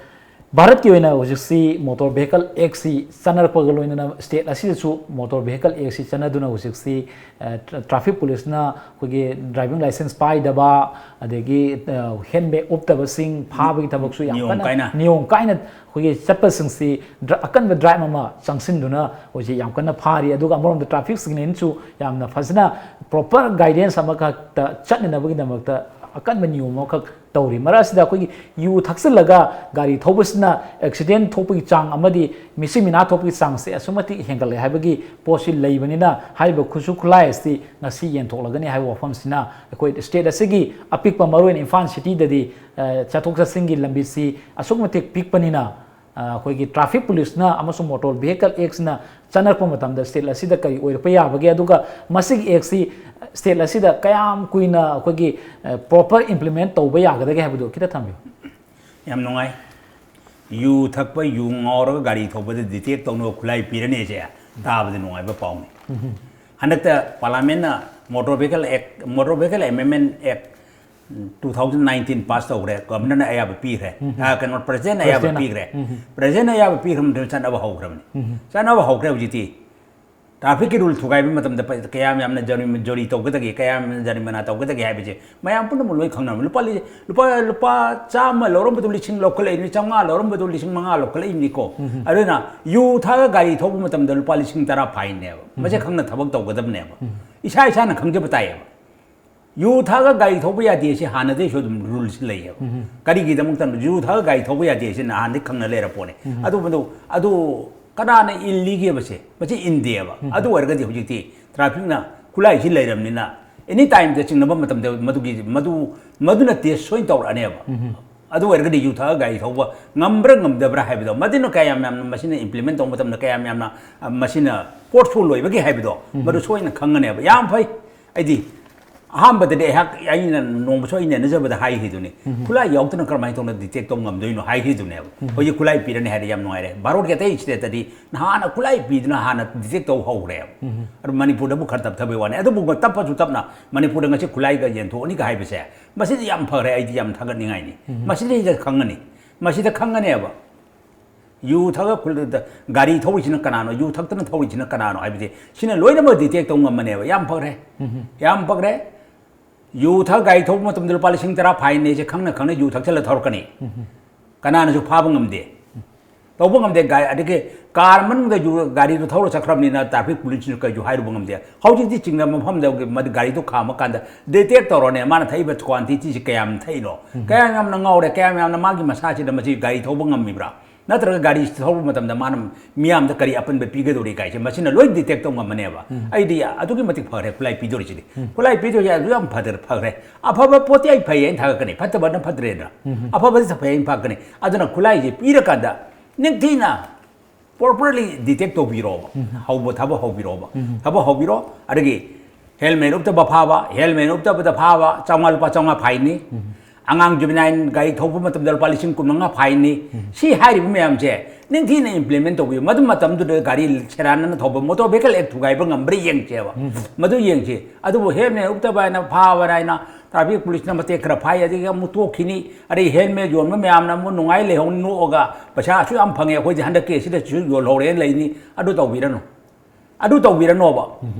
ꯚꯥꯔꯠꯀꯤ ꯑꯣꯏꯅ ꯍꯧꯖꯤꯛꯁꯤ ꯃꯣꯇꯣꯔ ꯚꯦꯍꯤꯀꯜ ꯑꯦꯛꯁꯤ ꯆꯠꯅꯔꯛꯄꯒ ꯂꯣꯏꯅꯅ ꯁ꯭ꯇꯦꯠ ꯑꯁꯤꯗꯁꯨ ꯃꯣꯇꯣꯔ ꯚꯦꯍꯤꯀꯜ ꯑꯦꯛꯁꯤ ꯆꯠꯅꯗꯨꯅ ꯍꯧꯖꯤꯛꯁꯤ, ꯑ, ꯇ꯭ꯔꯥ-, ꯇ꯭ꯔꯥꯐꯤꯛ ꯄꯨꯂꯤꯁꯅ ꯑꯩꯈꯣꯏꯒꯤ ꯗ꯭ꯔꯥꯏꯚꯤꯡ ꯂꯥꯏꯁꯦꯟꯁ ꯄꯥꯏꯗꯕ, ꯑꯗꯒꯤ, ꯑ, ꯍꯦꯜꯃꯦꯠ ꯎꯞꯇꯕꯁꯤꯡ ꯐꯥꯕꯒꯤ ꯊꯕꯛꯁꯨ ꯌꯥꯝ ꯅꯤꯌꯣꯝ ꯀꯟꯅ, ꯀꯥꯏꯅ꯫ ꯅꯤꯌꯣꯝ ꯀꯥꯏꯅ ꯑꯩꯈꯣꯏꯒꯤ ꯆꯠꯄꯁꯤꯡꯁꯤ ꯗ꯭ꯔ-, ꯑꯀꯟꯕ ꯗ꯭ꯔꯥꯏꯕ ꯑꯃ ꯆꯪꯁꯤꯟꯗꯨꯅ ꯍꯧꯖꯤꯛ ꯌꯥꯝ ꯀꯟꯅ ꯐꯥꯔꯤ꯫ ꯑꯗꯨꯒ ꯑꯃꯔꯣꯝꯗ ꯇ꯭ꯔꯥꯐꯤꯛ ꯁꯤꯒꯅꯦꯜꯁꯨ ꯌꯥꯝꯅ ꯐꯖꯅ ꯄ꯭ꯔꯣꯄꯔ ꯒꯥꯏꯗꯦꯟꯁ ꯑꯃꯈꯛꯇ ꯆꯠꯅꯅꯕꯒꯤꯗꯃꯛꯇ ꯑꯀꯟꯕ ꯅꯤꯌꯣꯝ ꯑꯃꯈꯛ ꯇꯧꯔꯤ꯫ ꯃꯔꯛ ꯑꯁꯤꯗ ꯑꯩꯈꯣꯏꯒꯤ ꯌꯨ ꯊꯛꯆꯤꯜꯂꯒ ꯒꯥꯔꯤ ꯊꯧꯕꯁꯤꯅ ꯑꯦꯛꯁꯤꯗꯦꯟ ꯊꯣꯛꯄꯒꯤ ꯆꯥꯡ ꯑꯃꯗꯤ ꯃꯤꯁꯤ ꯃꯤꯅꯥ ꯊꯣꯛꯄꯒꯤ ꯆꯥꯡꯁꯦ ꯑꯁꯨꯛꯀꯤ ꯃꯇꯤꯛ ꯍꯦꯟꯒꯠꯂꯦ ꯍꯥꯏꯕꯒꯤ ꯄꯣꯠꯁꯤ ꯂꯩꯕꯅꯤꯅ, ꯍꯥꯏꯔꯤꯕ ꯈꯨꯠꯁꯨ ꯈꯨꯠꯂꯥꯏ ꯑꯁꯤ ꯉꯁꯤ ꯌꯦꯟꯊꯣꯛꯂꯒꯅꯤ ꯍꯥꯏꯕ ꯋꯥꯐꯝꯁꯤꯅ, ꯑꯩꯈꯣꯏ ꯁ꯭ꯇꯦꯠ ꯑꯁꯤꯒꯤ ꯑꯄꯤꯛꯄ, ꯃꯔꯨꯑꯣꯏꯅ ꯏꯝꯐꯥꯜ ꯁꯤꯇꯤꯗꯗꯤ, ꯑ, ꯆꯠꯊꯣꯛ ꯆꯠꯁꯤꯟꯒꯤ ꯂꯝꯕꯤꯁꯤ ꯑꯁꯨꯛꯀꯤ ꯃꯇꯤꯛ ꯄꯤꯛꯄꯅꯤꯅ, ꯑ, ꯑꯩꯈꯣꯏꯒꯤ ꯇ꯭ꯔꯥꯐꯤꯛ ꯄꯨꯂꯤꯁꯅ ꯑꯃꯁꯨꯡ ꯃꯣꯇꯣꯔ ꯚꯤꯍꯤꯀꯜ ꯑꯦꯛꯁꯅ ꯆꯠꯅꯔꯛꯄ ꯃꯇꯝꯗ ꯁ꯭ꯇꯦꯠ ꯑꯁꯤꯗ ꯀꯔꯤ ꯑꯣꯏꯔꯛꯄ ꯌꯥꯕꯒꯦ, ꯑꯗꯨꯒ ꯃꯁꯤꯒꯤ ꯑꯦꯛꯁꯤ ꯁ꯭ꯇꯦꯠ ꯑꯁꯤꯗ ꯀꯌꯥꯝ ꯀꯨꯏꯅ ꯑꯩꯈꯣꯏꯒꯤ, ꯑ, ꯄ꯭ꯔꯣꯄꯔ ꯏꯝꯄ꯭ꯂꯤꯃꯦꯟ ꯇꯧꯕ ꯌꯥꯒꯗꯒꯦ ꯍꯥꯏꯕꯗꯨ ꯈꯤꯇ ꯊꯝꯕꯤꯌꯨ꯫ ꯌꯥꯝ ꯅꯨꯡꯉꯥꯏ꯫ ꯌꯨ ꯊꯛꯄ, ꯌꯨ ꯉꯥꯎꯔꯒ ꯒꯥꯔꯤ ꯊꯧꯕꯗ ꯗꯤꯇꯦꯛ ꯇꯧꯅꯕ ꯈꯨꯠꯂꯥꯏ ꯄꯤꯔꯅꯤ ꯍꯥꯏꯁꯦ ꯇꯥꯕꯗ ꯅꯨꯡꯉꯥꯏꯕ ꯄꯥꯎꯅꯤ꯫ ꯍꯟꯗꯛꯇ ꯄꯥꯔꯂꯥꯃꯦꯟꯅ ꯃꯣꯇꯣꯔ ꯚꯤꯍꯤꯀꯜ ꯑꯦꯛ, ꯃꯣꯇꯣꯔ ꯚꯤꯍꯤꯀꯜ ꯑꯦꯃꯦꯟꯃꯦꯟ ꯑꯦꯛ ꯇꯨ ꯊꯥꯎꯖꯟ ꯅꯥꯏꯟꯇꯤꯟ ꯄꯥꯁ ꯇꯧꯈ꯭ꯔꯦ, ꯒꯚꯔꯅꯔꯅ ꯑꯌꯥꯕ ꯄꯤꯈ꯭ꯔꯦ꯫ ꯎꯝ꯫ ꯑ, ꯀꯩꯅꯣ, ꯄ꯭ꯔꯖꯤꯗꯦꯟꯅ ꯑꯌꯥꯕ ꯄ꯭ꯔꯖꯤꯗꯦꯟꯅ꯫ ꯄꯤꯈ꯭ꯔꯦ꯫ ꯎꯝ꯫ ꯄ꯭ꯔꯖꯤꯗꯦꯟꯅ ꯑꯌꯥꯕ ꯄꯤꯈ꯭ꯔ ꯃꯇꯨꯡꯗ ꯆꯠꯅꯕ ꯍꯧꯈ꯭ꯔꯕꯅꯤ꯫ ꯎꯝ꯫ ꯆꯠꯅꯕ ꯍꯧꯈ꯭ꯔꯦ ꯍꯧꯖꯤꯛꯇꯤ꯫ ꯇ꯭ꯔꯥꯐꯤꯛꯀꯤ ꯔꯨꯜ ꯊꯨꯒꯥꯏꯕ ꯃꯇꯝꯗ ꯄ-, ꯀꯌꯥꯝ ꯌꯥꯝꯅ ꯖꯔꯤ-, ꯖꯨꯔꯤ ꯇꯧꯒꯗꯒꯦ, ꯀꯌꯥꯝ ꯌꯥꯝꯅ ꯖꯔꯤꯃꯅꯥ ꯇꯧꯒꯗꯒꯦ ꯍꯥꯏꯕꯁꯦ ꯃꯌꯥꯝ ꯄꯨꯝꯅꯃꯛ ꯂꯣꯏ ꯈꯪꯅꯔꯕꯅꯤ꯫ ꯂꯨꯄꯥ ꯂꯤ-, ꯂꯨꯄꯥ, ꯂꯨꯄꯥ ꯆꯥꯝꯃ ꯂꯧꯔꯝꯕꯗꯨ ꯂꯤꯁꯤꯡ ꯂꯧꯈꯠꯂꯛꯏꯅꯤ, ꯆꯥꯝꯃꯉꯥ ꯂꯧꯔꯝꯕꯗꯨ ꯂꯤꯁꯤꯡ ꯃꯉꯥ ꯂꯧꯈꯠꯂꯛꯏꯅꯤꯀꯣ꯫ ꯎꯝ꯫ ꯑꯗꯨꯅ ꯌꯨ ꯊꯛꯑꯒ ꯒꯥꯔꯤ ꯊꯧꯕ ꯃꯇꯝꯗ ꯂꯨꯄꯥ ꯂꯤꯁꯤꯡ ꯇꯔꯥ ꯐꯥꯏꯟꯅꯦꯕ꯫ ꯃꯁꯦ ꯎꯝ꯫ ꯈꯪꯅ ꯊꯕꯛ ꯇꯧꯒꯗꯕꯅꯦꯕ꯫ ꯎꯝ꯫ ꯏꯁꯥ ꯏꯁꯥꯅ ꯈꯪꯖꯕ ꯇꯥꯏꯌꯦꯕ꯫ ꯌꯨ ꯊꯛꯑꯒ ꯒꯥꯔꯤ ꯊꯧꯕ ꯌꯥꯗꯦ ꯁꯤ ꯍꯥꯟꯅꯗꯩꯁꯨ ꯑꯗꯨꯝ ꯔꯨꯜꯁꯤ ꯂꯩꯌꯦꯕ꯫ ꯎꯝ꯫ ꯀꯔꯤꯒꯤꯗꯃꯛꯇꯅꯣ? ꯌꯨ ꯊꯛꯑꯒ ꯒꯥꯔꯤ ꯊꯧꯕ ꯌꯥꯗꯦ ꯁꯤ ꯅꯍꯥꯟꯗꯩ ꯈꯪꯅ ꯂꯩꯔ ꯄꯣꯠꯅꯤ꯫ ꯎꯝ꯫ ꯑꯗꯨ, ꯃꯗꯨ, ꯑꯗꯨ ꯀꯅꯥꯅ ꯏꯜꯂꯤꯒꯦꯕꯁꯦ? ꯃꯁꯤ ꯏꯟꯗꯦꯕ꯫ ꯎꯝ꯫ ꯑꯗꯨ ꯑꯣꯏꯔꯒꯗꯤ ꯍꯧꯖꯤꯛꯇꯤ ꯇ꯭ꯔꯥꯐꯤꯛꯅ ꯈꯨꯠꯂꯥꯏꯁꯤ ꯂꯩꯔꯕꯅꯤꯅ ꯑꯦꯅꯤ ꯇꯥꯏꯝꯗ ꯆꯤꯡꯅꯕ ꯃꯇꯝꯗ ꯃꯗꯨꯒꯤ, ꯃꯗꯨ, ꯃꯗꯨꯅ ꯇꯦꯁ ꯁꯣꯏꯅ ꯇꯧꯔꯛꯑꯅꯦꯕ꯫ ꯎꯝ꯫ ꯑꯗꯨ ꯑꯣꯏꯔꯒꯗꯤ ꯌꯨ ꯊꯛꯑꯒ ꯒꯥꯔꯤ ꯊꯧꯕ ꯉꯝꯕ꯭ꯔꯥ ꯉꯝꯗꯕ꯭ꯔꯥ ꯍꯥꯏꯕꯗꯣ, ꯃꯗꯨꯅ ꯀꯌꯥꯝ ꯌꯥꯝꯅ ꯃꯁꯤꯅ ꯏꯝꯄ꯭ꯂꯤꯃꯦꯟ ꯇꯧꯕ ꯃꯇꯝꯗ ꯀꯌꯥꯝ ꯌꯥꯝꯅ, ꯑ, ꯃꯁꯤꯅ ꯐꯣꯔꯁꯐꯨꯜ ꯑꯣꯏꯕꯒꯦ ꯍꯥꯏꯕꯗꯣ, ꯎꯝ꯫ ꯃꯗꯨ ꯁꯣꯏꯅ ꯈꯪꯒꯅꯦꯕ꯫ ꯌꯥꯝ ꯐꯩ꯫ ꯑꯩꯗꯤ ꯑꯍꯥꯟꯕꯗꯗꯤ ꯑꯩꯍꯥꯛ, ꯑꯩꯅ ꯅꯣꯡꯃꯁꯨ ꯑꯩꯅ ꯅꯦꯅꯖꯕꯗ ꯍꯥꯏꯈꯤꯗꯨꯅꯤ, ꯎꯝ꯫ "ꯈꯨꯠꯂꯥꯏ ꯌꯥꯎꯗꯅ ꯀꯔꯝꯍꯥꯏꯅ ꯇꯧꯅ ꯗꯤꯇꯦꯛ ꯇꯧ ꯉꯝꯗꯣꯏꯅꯣ?" ꯍꯥꯏꯈꯤꯗꯨꯅꯦꯕ꯫ ꯎꯝ꯫ ꯍꯧꯖꯤꯛ ꯈꯨꯠꯂꯥꯏ ꯄꯤꯔꯅꯤ ꯍꯥꯏꯔꯦ, ꯌꯥꯝ ꯅꯨꯡꯉꯥꯏꯔꯦ꯫ ꯚꯥꯔꯠꯀꯤ ꯑꯇꯩ ꯁ꯭ꯇꯦꯠꯇꯗꯤ ꯅꯍꯥꯟꯅ ꯈꯨꯠꯂꯥꯏ ꯄꯤꯗꯨꯅ ꯍꯥꯟꯅ ꯗꯤꯇꯦꯛ ꯇꯧ ꯍꯧꯈ꯭ꯔꯦꯕ꯫ ꯎꯝ꯫ ꯑꯗꯨ ꯃꯅꯤꯄꯨꯔꯗꯕꯨ ꯈꯔ ꯇꯞꯊꯕꯩ ꯋꯥꯅꯤ꯫ ꯑꯗꯨꯕꯨ ꯇꯞꯄꯁꯨ ꯇꯞꯅ ꯃꯅꯤꯄꯨꯔꯗ ꯉꯁꯤ ꯈꯨꯠꯂꯥꯏꯒ ꯌꯦꯟꯊꯣꯛꯑꯅꯤꯒ ꯍꯥꯏꯕꯁꯦ, ꯃꯁꯤꯗꯤ ꯌꯥꯝ ꯐꯈ꯭ꯔꯦ, ꯑꯩꯗꯤ ꯌꯥꯝ ꯊꯥꯒꯠꯅꯤꯡꯉꯥꯏꯅꯤ꯫ ꯎꯝ꯫ ꯃꯁꯤꯗꯩꯗ ꯈꯪꯉꯅꯤ, ꯃꯁꯤꯗ ꯈꯪꯉꯅꯦꯕ꯫ ꯌꯨ ꯊꯛꯑ ꯈꯨꯜ-, ꯒꯥꯔꯤ ꯊꯧꯔꯤꯁꯤꯅ ꯀꯅꯥꯅꯣ, ꯌꯨ ꯊꯛꯇꯅ ꯊꯧꯔꯤꯁꯤꯅ ꯀꯅꯥꯅꯣ ꯍꯥꯏꯕꯁꯦ, ꯁꯤꯅ ꯂꯣꯏꯅꯃꯛ ꯗꯤꯇꯦꯛ ꯇꯧ ꯉꯝꯃꯅꯦꯕ꯫ ꯌꯥꯝ ꯐꯈ꯭ꯔꯦ꯫ ꯎꯝ꯫ ꯌꯥꯝ ꯐꯈ꯭ꯔꯦ꯫ ꯌꯨ ꯊꯛꯑ ꯒꯥꯔꯤ ꯊꯧꯕ ꯃꯇꯝꯗ ꯂꯨꯄꯥ ꯂꯤꯁꯤꯡ ꯇꯔꯥ ꯐꯥꯏꯟꯅꯦꯁꯦ ꯈꯪꯅ ꯈꯪꯅ ꯌꯨ ꯊꯛꯆꯜꯂ ꯊꯧꯔꯛꯀꯅꯤ꯫ ꯎꯝ꯫ ꯀꯅꯥꯅꯁꯨ ꯐꯥꯕ ꯉꯝꯗꯦ꯫ ꯇꯧꯕ ꯉꯝꯗꯦ꯫ ꯒꯥꯔꯤ, ꯑꯗꯒꯤ ꯀꯥꯔ ꯃꯅꯨꯡꯗ ꯌꯨ-, ꯒꯥꯔꯤꯗꯨ ꯊꯧꯔ ꯆꯠꯈ꯭ꯔꯕꯅꯤꯅ ꯇ꯭ꯔꯥꯐꯤꯛ ꯄꯨꯂꯤꯁꯅ ꯀꯩꯁꯨ ꯍꯥꯏꯔꯨꯕ ꯉꯝꯗꯦ꯫ ꯍꯧꯖꯤꯛꯇꯤ ꯆꯤꯡꯅꯕ ꯃꯐꯝꯗ ꯃꯗꯨ ꯒꯥꯔꯤꯗꯨ ꯈꯥꯝꯃꯀꯥꯟꯗ ꯗꯤꯇꯦꯛ ꯇꯧꯔꯅꯦ, ꯃꯥꯅ ꯊꯛꯏꯕ ꯀ꯭ꯋꯥꯟꯇꯤꯇꯤꯁꯤ ꯀꯌꯥꯝ ꯊꯛꯏꯅꯣ, ꯀꯌꯥꯝ ꯌꯥꯝꯅ ꯉꯥꯎꯔꯦ, ꯀꯌꯥꯝ ꯌꯥꯝꯅ ꯃꯥꯒꯤ ꯃꯁꯥꯁꯤꯗ ꯃꯁꯤ ꯒꯥꯔꯤ ꯊꯧꯕ ꯉꯝꯃꯤꯕ꯭ꯔꯥ, ꯅꯠꯇ꯭ꯔꯒ ꯒꯥꯔꯤ ꯊꯧꯕ ꯃꯇꯝꯗ ꯃꯥꯅ ꯃꯤꯌꯥꯝꯗ ꯀꯔꯤ ꯑꯄꯟꯕ ꯄꯤꯒꯗꯧꯔꯤ ꯀꯥꯏꯁꯦ ꯃꯁꯤꯅ ꯂꯣꯏ ꯗꯤꯇꯦꯛ ꯇꯧ ꯉꯝꯃꯅꯦꯕ꯫ ꯑꯩꯗꯤ ꯑꯗꯨꯛꯀꯤ ꯃꯇꯤꯛ ꯐꯈ꯭ꯔꯦ ꯈꯨꯠꯂꯥꯏ ꯄꯤꯗꯧꯔꯤꯁꯤꯗꯤ꯫ ꯈꯨꯠꯂꯥꯏ ꯄꯤꯗꯧꯔꯤꯁꯦ ꯑꯗꯨ ꯌꯥꯝ ꯐꯗ-, ꯐꯈ꯭ꯔꯦ꯫ ꯑꯐꯕ ꯄꯣꯠꯇꯤ ꯑꯩ ꯐꯩ ꯍꯥꯏꯅ ꯊꯥꯒꯠꯀꯅꯤ, ꯐꯠꯇꯕꯅ ꯐꯠꯇ꯭ꯔꯦꯅ꯫ ꯑꯐꯕꯗꯤ ꯐꯩ ꯍꯥꯏꯅ ꯐꯒꯠꯀꯅꯤ꯫ ꯑꯗꯨꯅ ꯈꯨꯠꯂꯥꯏꯁꯦ ꯄꯤꯔꯀꯥꯟꯗ ꯅꯤꯡꯊꯤꯅ ꯄ꯭ꯔꯣꯄꯔꯂꯤ ꯗꯤꯇꯦꯛ ꯇꯧꯕꯤꯔꯣꯕ꯫ ꯍꯧꯕ ꯊꯕꯛ ꯍꯧꯕꯤꯔꯣꯕ꯫ ꯊꯕꯛ ꯍꯧꯕꯤꯔꯣ꯫ ꯑꯗꯒꯤ ꯍꯦꯜꯃꯦꯠ ꯎꯞꯇꯕ ꯐꯥꯕ, ꯍꯦꯜꯃꯦꯠ ꯎꯞꯇꯕꯗ ꯐꯥꯕ ꯆꯥꯝꯃꯉꯥ, ꯂꯨꯄꯥ ꯆꯥꯝꯃꯉꯥ ꯐꯥꯏꯟꯅꯤ꯫ ꯑꯉꯥꯡ ꯖꯨꯕꯤꯅꯥꯏꯜ ꯒꯥꯔꯤ ꯊꯧꯕ ꯃꯇꯝꯗ ꯂꯨꯄꯥ ꯂꯤꯁꯤꯡ ꯀꯨꯟ ꯃꯉꯥ ꯐꯥꯏꯟꯅꯤ꯫ ꯁꯤ ꯍꯥꯏꯔꯤꯕ ꯃꯌꯥꯝꯁꯦ ꯅꯤꯡꯊꯤꯅ ꯏꯝꯄ꯭ꯂꯤꯃꯦꯟ ꯇꯧꯕꯤꯌꯨ꯫ ꯃꯗꯨ ꯃꯇꯝꯗꯨꯗ ꯒꯥꯔꯤ ꯁꯦꯔꯥꯟꯅꯅ ꯊꯧꯕ, ꯃꯣꯇꯣꯔ ꯚꯦꯍꯤꯀꯜ ꯑꯦꯛ ꯊꯨꯒꯥꯏꯕ ꯉꯝꯕ꯭ꯔꯥ ꯌꯦꯡꯁꯦꯕ꯫ ꯃꯗꯨ ꯌꯦꯡꯁꯤ꯫ ꯑꯗꯨꯕꯨ ꯍꯦꯜꯃꯦꯠ ꯎꯞꯇꯕ ꯍꯥꯏꯅ ꯐꯥꯕ ꯍꯥꯏꯅ ꯇ꯭ꯔꯥꯐꯤꯛ ꯄꯨꯂꯤꯁꯅ ꯃꯇꯦꯛ ꯈꯔ ꯐꯥꯏ, ꯑꯗꯒꯤ ꯑꯃꯨꯛ ꯇꯣꯛꯈꯤꯅꯤ꯫ ꯑꯗꯩ ꯍꯦꯜꯃꯦꯠ ꯌꯣꯟꯕ ꯃꯌꯥꯝꯅ ꯑꯃꯨꯛ ꯅꯨꯡꯉꯥꯏ ꯂꯩꯍꯧ ꯅꯣꯛꯑꯒ ꯄꯩꯁꯥ ꯑꯁꯨꯛ ꯌꯥꯝ ꯐꯪꯉꯦ, ꯑꯩꯈꯣꯏꯗꯤ ꯍꯟꯗꯛꯀꯤ ꯑꯁꯤꯗꯁꯨ ꯌꯣꯜꯍꯧꯔꯦꯅ ꯂꯩꯅꯤ꯫ ꯑꯗꯨ ꯇꯧꯕꯤꯔꯅꯨ꯫ ꯑꯗꯨ ꯇꯧꯕꯤꯔꯅꯣꯕ꯫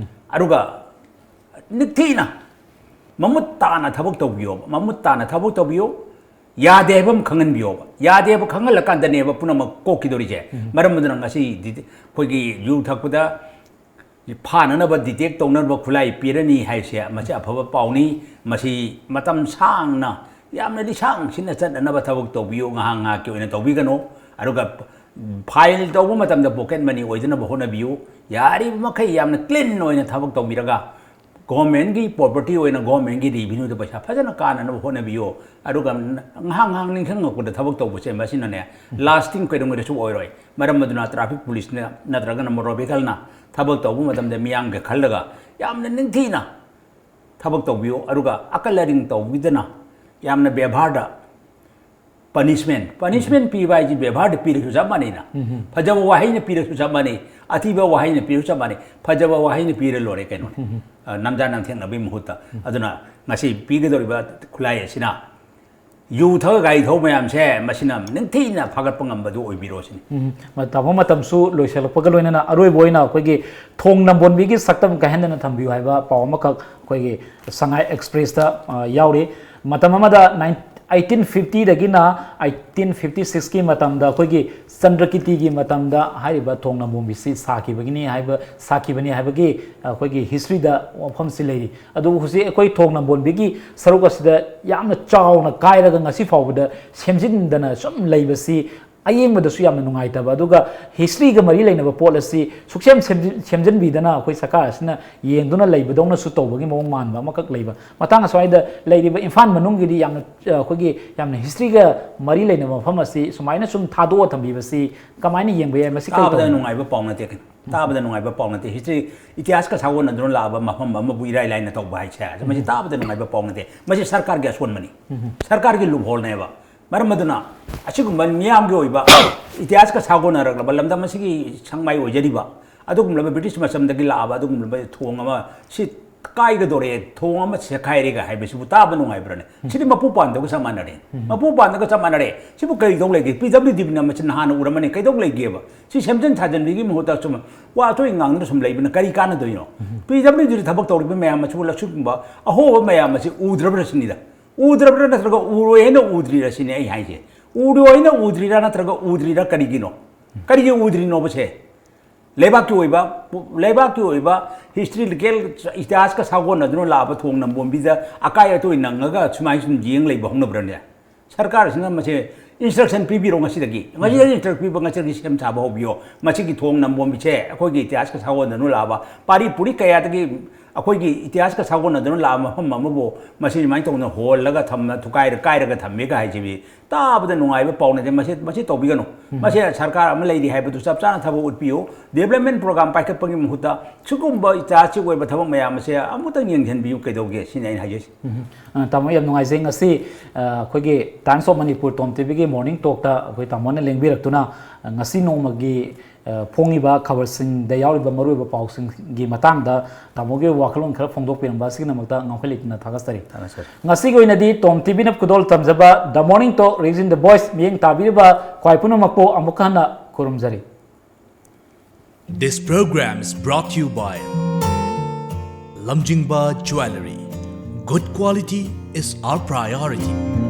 ꯑꯗꯨꯒ ꯅꯤꯡꯊꯤꯅ ꯃꯃꯨꯠ ꯇꯥꯅ ꯊꯕꯛ ꯇꯧꯕꯤꯌꯣꯕ꯫ ꯃꯃꯨꯠ ꯇꯥꯅ ꯊꯕꯛ ꯇꯧꯕꯤꯌꯣ꯫ ꯌꯥꯗꯦ ꯍꯥꯏꯕ ꯑꯃ ꯈꯪꯍꯟꯕꯤꯌꯣꯕ꯫ ꯌꯥꯗꯦ ꯍꯥꯏꯕ ꯈꯪꯍꯜꯂꯀꯥꯟꯗꯅꯦꯕ ꯄꯨꯝꯅꯃꯛ ꯀꯣꯛꯈꯤꯗꯧꯔꯤꯁꯦ꯫ ꯃꯔꯝ ꯑꯗꯨꯅ ꯉꯁꯤ ꯗꯤ-, ꯑꯩꯈꯣꯏꯒꯤ ꯌꯨ ꯊꯛꯄꯗ ꯐꯥꯅꯅꯕ, ꯗꯤꯇꯦꯛ ꯇꯧꯅꯅꯕ ꯈꯨꯠꯂꯥꯏ ꯄꯤꯔꯅꯤ ꯍꯥꯏꯁꯦ, ꯃꯁꯤ ꯑꯐꯕ ꯄꯥꯎꯅꯤ꯫ ꯃꯁꯤ ꯃꯇꯝ ꯁꯥꯡꯅ, ꯌꯥꯝꯅ ꯂꯤꯁꯥꯡ ꯁꯤꯠꯅ ꯆꯠꯅꯅꯕ ꯊꯕꯛ ꯇꯧꯕꯤꯌꯨ꯫ ꯉꯥꯏꯍꯥꯛ ꯉꯥꯏꯍꯥꯛꯀꯤ ꯑꯣꯏꯅ ꯇꯧꯕꯤꯒꯅꯨ꯫ ꯑꯗꯨꯒ ꯐꯥꯏꯜ ꯇꯧꯕ ꯃꯇꯝꯗ ꯄꯣꯀꯦꯠ ꯃꯅꯤ ꯑꯣꯏꯗꯅꯕ ꯍꯣꯠꯅꯕꯤꯌꯨ꯫ ꯌꯥꯔꯤꯕ ꯃꯈꯩ ꯌꯥꯝꯅ ꯀ꯭ꯂꯤꯟ ꯑꯣꯏꯅ ꯊꯕꯛ ꯇꯧꯕꯤꯔꯒ ꯒꯣꯔꯃꯦꯟꯒꯤ ꯄ꯭ꯔꯣꯄꯔꯇꯤ ꯑꯣꯏꯅ ꯒꯣꯔꯃꯦꯟꯒꯤ ꯔꯤꯚꯤꯅ꯭ꯌꯨꯗ ꯄꯩꯁꯥ ꯐꯖꯅ ꯀꯥꯟꯅꯅꯕ ꯍꯣꯠꯅꯕꯤꯌꯨ꯫ ꯑꯗꯨꯒ ꯉꯥꯏꯍꯥꯛ ꯉꯥꯏꯍꯥꯛ ꯅꯤꯡꯁꯤꯡꯉꯛꯄꯗ ꯊꯕꯛ ꯇꯧꯕꯁꯦ ꯃꯁꯤꯅꯅꯦ, ꯂꯥꯁꯇꯤꯡ ꯀꯩꯗꯧꯉꯩꯗꯁꯨ ꯑꯣꯏꯔꯣꯏ꯫ ꯃꯔꯝ ꯑꯗꯨꯅ ꯇ꯭ꯔꯥꯐꯤꯛ ꯄꯨꯂꯤꯁꯅ ꯅꯠꯇ꯭ꯔꯒꯅ ꯃꯣꯇꯣꯔ ꯚꯦꯍꯤꯀꯜꯅ ꯊꯕꯛ ꯇꯧꯕ ꯃꯇꯝꯗ ꯃꯤꯌꯥꯝꯒ ꯈꯜꯂꯒ ꯌꯥꯝꯅ ꯅꯤꯡꯊꯤꯅ ꯊꯕꯛ ꯇꯧꯕꯤꯌꯨ꯫ ꯑꯗꯨꯒ ꯑꯀꯜ ꯑꯔꯤꯡ ꯇꯧꯕꯤꯗꯅ ꯌꯥꯝꯅ ꯕꯦꯕꯥꯔꯗ ꯄꯅꯤꯁꯃꯦꯟ, ꯄꯅꯤꯁꯃꯦꯟ ꯄꯤꯕ ꯍꯥꯏꯁꯤ ꯕꯦꯕꯥꯔꯗ ꯄꯤꯔꯁꯨ ꯆꯞ ꯃꯥꯟꯅꯩꯅ꯫ ꯐꯖꯕ ꯋꯥꯍꯩꯅ ꯄꯤꯔꯁꯨ ꯆꯞ ꯃꯥꯟꯅꯩ, ꯑꯊꯤꯕ ꯋꯥꯍꯩꯅ ꯄꯤꯔꯁꯨ ꯆꯞ ꯃꯥꯟꯅꯩ꯫ ꯐꯖꯕ ꯋꯥꯍꯩꯅ ꯄꯤꯔ ꯂꯣꯏꯔꯦ ꯀꯩꯅꯣꯅꯦ꯫ ꯑ, ꯅꯝꯖꯥ ꯅꯝꯊꯦꯛꯅꯕꯒꯤ ꯃꯍꯨꯠꯇ꯫ ꯑꯗꯨꯅ ꯉꯁꯤ ꯄꯤꯒꯗꯧꯔꯤꯕ ꯈꯨꯠꯂꯥꯏ ꯑꯁꯤꯅ ꯌꯨ ꯊꯛꯑ ꯒꯥꯔꯤ ꯊꯧꯕ ꯃꯌꯥꯝꯁꯦ ꯃꯁꯤꯅ ꯅꯤꯡꯊꯤꯅ ꯐꯥꯒꯠꯄ ꯉꯝꯕꯗꯨ ꯑꯣꯏꯕꯤꯔꯣ ꯁꯤꯅꯤ꯫ ꯎꯝ, ꯃ-, ꯇꯥꯃꯣ, ꯃꯇꯝꯁꯨ ꯂꯣꯏꯁꯤꯜꯂꯛꯄꯒ ꯂꯣꯏꯅꯅ ꯑꯔꯣꯏꯕ ꯑꯣꯏꯅ ꯑꯩꯈꯣꯏꯒꯤ ꯊꯣꯡ ꯅꯝꯕꯣꯟꯕꯤꯒꯤ ꯁꯛꯇꯝ ꯀꯥꯏꯍꯟꯗꯅ ꯊꯝꯕꯤꯌꯨ ꯍꯥꯏꯕ ꯄꯥꯎ ꯑꯃꯈꯛ ꯑꯩꯈꯣꯏꯒꯤ ꯁꯉꯥꯏ ꯑꯦꯛꯁꯄ꯭ꯔꯦꯁꯇ, ꯑ, ꯌꯥꯎꯔꯤ꯫ ꯃꯇꯝ ꯑꯃꯗ ꯅꯥꯏꯟ-, ꯑꯩꯠꯇꯤꯟ ꯐꯤꯐꯇꯤꯗꯒꯤꯅ ꯑꯩꯠꯇꯤꯟ ꯐꯤꯐꯇꯤ ꯁꯤꯛꯁꯀꯤ ꯃꯇꯝꯗ ꯑꯩꯈꯣꯏꯒꯤ ꯆꯟꯗ꯭ꯔꯀꯤꯇꯤꯒꯤ ꯃꯇꯝꯗ ꯍꯥꯏꯔꯤꯕ ꯊꯣꯡ ꯅꯝꯕꯣꯝꯕꯤꯁꯤ ꯁꯥꯈꯤꯕꯒꯤꯅꯤ ꯍꯥꯏꯕ, ꯁꯥꯈꯤꯕꯅꯤ ꯍꯥꯏꯕꯒꯤ ꯑꯩꯈꯣꯏꯒꯤ ꯍꯤꯁꯇ꯭ꯔꯤꯗ ꯋꯥꯐꯝꯁꯤ ꯂꯩꯔꯤ꯫ ꯑꯗꯨꯕꯨ ꯍꯧꯖꯤꯛ ꯑꯩꯈꯣꯏ ꯊꯣꯡ ꯅꯝꯕꯣꯟꯕꯤꯒꯤ ꯁꯔꯨꯛ ꯑꯁꯤꯗ ꯌꯥꯝꯅ ꯆꯥꯎꯅ ꯀꯥꯏꯔꯒ ꯉꯁꯤ ꯐꯥꯎꯕꯗ ꯁꯦꯝꯖꯤꯟꯗꯅ ꯁꯨꯝ ꯂꯩꯕꯁꯤ ꯑꯌꯦꯡꯕꯗꯁꯨ ꯌꯥꯝꯅ ꯅꯨꯡꯉꯥꯏꯇꯕ, ꯑꯗꯨꯒ ꯍꯤꯁꯇ꯭ꯔꯤꯒ ꯃꯔꯤ ꯂꯩꯅꯕ ꯄꯣꯠ ꯑꯁꯤ ꯁꯨꯛꯁꯦꯝ ꯁꯦꯝꯖꯤ-, ꯁꯦꯝꯖꯤꯟꯕꯤꯗꯅ ꯑꯩꯈꯣꯏ ꯁꯔꯀꯥꯔ ꯑꯁꯤꯅ ꯌꯦꯡꯗꯨꯅ ꯂꯩꯕꯗꯧꯅꯁꯨ ꯇꯧꯕꯒꯤ ꯃꯑꯣꯡ ꯃꯥꯟꯕ ꯑꯃꯈꯛ ꯂꯩꯕ꯫ ꯃꯇꯥꯡ ꯑꯁ꯭ꯋꯥꯏꯗ ꯂꯩꯔꯤꯕ ꯏꯝꯐꯥꯜ ꯃꯅꯨꯡꯒꯤꯗꯤ ꯌꯥꯝꯅ, ꯑ, ꯑꯩꯈꯣꯏꯒꯤ ꯌꯥꯝꯅ ꯍꯤꯁꯇ꯭ꯔꯤꯒ ꯃꯔꯤ ꯂꯩꯅꯕ ꯃꯐꯝ ꯑꯁꯤ ꯁꯨꯃꯥꯏꯅ ꯁꯨꯝ ꯊꯥꯗꯣꯛꯑ ꯊꯝꯕꯤꯕꯁꯤ ꯀꯃꯥꯏꯅ ꯌꯦꯡꯕ ꯌꯥꯏ? ꯃꯁꯤ ꯀꯔꯤ ꯇꯥꯕꯗ ꯇꯧꯕꯅꯣ? ꯅꯨꯡꯉꯥꯏꯕ ꯄꯥꯎ ꯅꯠꯇꯦ ꯀꯩꯅꯣ꯫ ꯇꯥꯕꯗ ꯅꯨꯡꯉꯥꯏꯕ ꯄꯥꯎ ꯅꯠꯇꯦ꯫ ꯍꯤꯁꯇ꯭ꯔꯤ, ꯏꯇꯤꯍꯥꯁꯀ ꯁꯥꯒꯣꯟꯅꯗꯨꯅ ꯂꯥꯛꯑꯕ ꯃꯐꯝ ꯑꯃꯕꯨ ꯏꯔꯥꯏ ꯂꯥꯏꯅ ꯇꯧꯕ ꯍꯥꯏꯁꯦ, ꯃꯁꯤ ꯇꯥꯕꯗ ꯅꯨꯡꯉꯥꯏꯕ ꯄꯥꯎ ꯅꯠꯇꯦ꯫ ꯃꯁꯤ ꯁꯔꯀꯥꯔꯒꯤ ꯑꯁꯣꯟꯕꯅꯤ, ꯁꯔꯀꯥꯔꯒꯤ ꯂꯨꯞꯍꯣꯜꯅꯦꯕ꯫ ꯃꯔꯝ ꯑꯗꯨꯅ ꯑꯁꯤꯒꯨꯝꯕ ꯃꯤꯌꯥꯝꯒꯤ ꯑꯣꯏꯕ ꯏꯇꯤꯍꯥꯁꯀ ꯁꯥꯒꯣꯟꯅꯔꯛꯂꯕ ꯂꯝꯗꯝ ꯑꯁꯤꯒꯤ ꯁꯪꯃꯥꯏ ꯑꯣꯏꯖꯔꯤꯕ ꯑꯗꯨꯒꯨꯝꯂꯕ ꯕ꯭ꯔꯤꯇꯤꯁ ꯃꯇꯝꯗꯒꯤ ꯂꯥꯛꯑꯕ ꯑꯗꯨꯒꯨꯝꯂꯕ ꯊꯣꯡ ꯑꯃ ꯁꯤ ꯀꯥꯏꯒꯗꯣꯔꯦ, ꯊꯣꯡ ꯑꯃ ꯁꯦꯈꯥꯏꯔꯦꯒ ꯍꯥꯏꯕꯁꯤꯕꯨ ꯇꯥꯕ ꯅꯨꯡꯉꯥꯏꯕ꯭ꯔꯅꯦ? ꯁꯤꯗꯤ ꯃꯄꯨ ꯄꯥꯟꯗꯕꯒ ꯆꯞ ꯃꯥꯟꯅꯔꯦ꯫ ꯃꯄꯨ ꯄꯥꯟꯗꯕꯒ ꯆꯞ ꯃꯥꯟꯅꯔꯦ꯫ ꯁꯤꯕꯨ ꯀꯔꯤ ꯇꯧ ꯂꯩꯒꯦ? ꯄꯤ ꯗꯕ꯭ꯂꯤꯎ ꯗꯤꯅ ꯃꯁꯤ ꯅꯍꯥꯟꯅ ꯎꯔꯝꯃꯅꯤ, ꯀꯩꯗꯧ ꯂꯩꯒꯦꯕ? ꯁꯤ ꯁꯦꯝꯖꯤꯟ ꯁꯥꯖꯤꯟꯕꯒꯤ ꯃꯍꯨꯠꯇ ꯁꯨꯝ ꯋꯥ ꯑꯇꯣꯏ ꯉꯥꯡꯗꯅ ꯁꯨꯝ ꯂꯩꯕꯅ ꯀꯔꯤ ꯀꯥꯟꯅꯗꯣꯏꯅꯣ? ꯄꯤ ꯗꯕ꯭ꯂꯤꯎ ꯗꯤꯗ ꯊꯕꯛ ꯇꯧꯔꯤꯕ ꯃꯌꯥꯝ ꯑꯁꯤꯕꯨ ꯑꯁꯤꯒꯨꯝꯕ ꯑꯍꯣꯕ ꯃꯌꯥꯝ ꯑꯁꯤ ꯎꯗ꯭ꯔꯕ꯭ꯔꯥ ꯁꯤꯅꯤꯗ꯫ ꯎꯗ꯭ꯔꯕ꯭ꯔꯥ ꯅꯠꯇ꯭ꯔꯒ ꯎꯔꯣꯏ ꯍꯥꯏꯅ ꯎꯗ꯭ꯔꯤꯔꯥ ꯁꯤꯅꯤ ꯑꯩ ꯍꯥꯏꯁꯦ꯫ ꯎꯔꯣꯏ ꯍꯥꯏꯅ ꯎꯗ꯭ꯔꯤꯔꯥ ꯅꯠꯇ꯭ꯔꯒ ꯎꯗ꯭ꯔꯤꯔꯥ ꯀꯔꯤꯒꯤꯅꯣ? ꯀꯔꯤꯒꯤ ꯎꯗ꯭ꯔꯤꯅꯣꯕꯁꯦ? ꯂꯩꯕꯥꯛꯀꯤ ꯑꯣꯏꯕ, ꯂꯩꯕꯥꯛꯀꯤ ꯑꯣꯏꯕ ꯍꯤꯁꯇ꯭ꯔꯤꯀꯦꯜ ꯏꯇꯤꯍꯥꯁꯀ ꯁꯥꯒꯣꯟꯅꯗꯨꯅ ꯂꯥꯛꯑꯕ ꯊꯣꯡ ꯅꯝꯕꯣꯝꯕꯤꯗ ꯑꯀꯥꯏ ꯑꯇꯣꯏ ꯅꯪꯉꯒ ꯁꯨꯃꯥꯏꯅ ꯁꯨꯝ ꯌꯦꯡ ꯂꯩꯕ ꯍꯧꯅꯕ꯭ꯔꯅꯦ? ꯁꯔꯀꯥꯔꯁꯤꯅ ꯃꯁꯦ ꯏꯟꯁꯇ꯭ꯔꯛꯁꯟ ꯄꯤꯕꯤꯔꯣ ꯉꯁꯤꯗꯒꯤ꯫ ꯉꯁꯤꯗꯒꯤ ꯏꯟꯁꯇ꯭ꯔꯛ ꯄꯤꯕ, ꯉꯁꯤꯗꯒꯤ ꯁꯦꯝ ꯁꯥꯕ ꯍꯧꯕꯤꯌꯣ꯫ ꯃꯁꯤꯒꯤ ꯊꯣꯡ ꯅꯝꯕꯣꯝꯕꯤꯁꯦ ꯑꯩꯈꯣꯏꯒꯤ ꯏꯇꯤꯍꯥꯁꯀ ꯁꯥꯒꯣꯟꯅꯗꯨꯅ ꯂꯥꯛꯑꯕ ꯄꯥꯔꯤ ꯄꯨꯔꯤ ꯀꯌꯥꯗꯒꯤ ꯑꯩꯈꯣꯏꯒꯤ ꯏꯇꯤꯍꯥꯁꯀ ꯁꯥꯒꯣꯟꯅꯗꯨꯅ ꯂꯥꯛꯑꯕ ꯃꯐꯝ ꯑꯃꯕꯨ ꯃꯁꯤ ꯁꯨꯃꯥꯏꯅ ꯇꯧꯗꯅ ꯍꯣꯜꯂꯒ ꯊꯝꯅ ꯊꯨꯒꯥꯏꯔ ꯀꯥꯏꯔꯒ ꯊꯝꯃꯦꯒ ꯍꯥꯏꯁꯤꯗꯤ ꯇꯥꯕꯗ ꯅꯨꯡꯉꯥꯏꯕ ꯄꯥꯎ ꯅꯠꯇꯦ꯫ ꯃꯁꯤ, ꯃꯁꯤ ꯇꯧꯕꯤꯒꯅꯨ꯫ ꯃꯁꯤ ꯁꯔꯀꯥꯔ ꯑꯃ ꯂꯩꯔꯤ ꯍꯥꯏꯕꯗꯨ ꯆꯞ ꯆꯥꯅ ꯊꯕꯛ ꯎꯠꯄꯤꯌꯨ꯫ ꯗꯤꯕ꯭ꯂꯞꯃꯦꯟ ꯄ꯭ꯔꯣꯒ꯭ꯔꯥꯝ ꯄꯥꯏꯈꯠꯄꯒꯤ ꯃꯍꯨꯠꯇ ꯁꯤꯒꯨꯝꯕ ꯏꯇꯤꯍꯥꯁꯀꯤ ꯑꯣꯏꯕ ꯊꯕꯛ ꯃꯌꯥꯝ ꯑꯁꯦ ꯑꯃꯨꯛꯇꯪ ꯌꯦꯡꯁꯤꯟꯕꯤꯌꯨ ꯀꯩꯗꯧꯒꯦ ꯁꯤꯅꯤ ꯑꯩꯅ ꯍꯥꯏꯖꯩ꯫ ꯎꯝ꯫ ꯑ, ꯇꯥꯃꯣ, ꯌꯥꯝ ꯅꯨꯡꯉꯥꯏꯖꯩ꯫ ꯉꯁꯤ, ꯑ, ꯑꯩꯈꯣꯏꯒꯤ Times of Manipur ꯇꯣꯝ ꯇꯤꯚꯤꯒꯤ ꯃꯣꯔꯅꯤꯡ ꯇꯣꯛꯇ ꯑꯩꯈꯣꯏ ꯇꯥꯃꯣꯅ ꯂꯦꯡꯕꯤꯔꯛꯇꯨꯅ, ꯑ, ꯉꯁꯤ ꯅꯣꯡꯃꯒꯤ, ꯑ, ꯐꯣꯡꯉꯤꯕ ꯈꯕꯔꯁꯤꯡꯗ ꯌꯥꯎꯔꯤꯕ ꯃꯔꯨꯑꯣꯏꯕ ꯄꯥꯎꯁꯤꯡꯒꯤ ꯃꯇꯥꯡꯗ ꯇꯥꯃꯣꯒꯤ ꯋꯥꯈꯜꯂꯣꯟ ꯈꯔ ꯐꯣꯡꯗꯣꯛꯄꯤꯔꯝꯕ ꯑꯁꯤꯒꯤꯗꯃꯛꯇ ꯉꯥꯎꯈꯩ ꯂꯩꯇꯅ ꯊꯥꯒꯠꯆꯔꯤ꯫ ꯊꯥꯒꯠꯆꯔꯤ꯫ ꯉꯁꯤꯒꯤ ꯑꯣꯏꯅꯗꯤ ꯇꯣꯝ ꯇꯤꯚꯤꯅ ꯈꯨꯗꯣꯜ ꯇꯝꯖꯕ The Morning Talk, Raising the Voice ꯃꯤꯠꯌꯦꯡ ꯇꯥꯕꯤꯔꯤꯕ ꯈ꯭ꯋꯥꯏ ꯄꯨꯝꯅꯃꯛꯄꯨ ꯑꯃꯨꯛ ꯍꯟꯅ ꯈꯨꯔꯨꯝꯖꯔꯤ꯫ This program is brought to you by Lamjingba Jewellery. Good quality is our priority.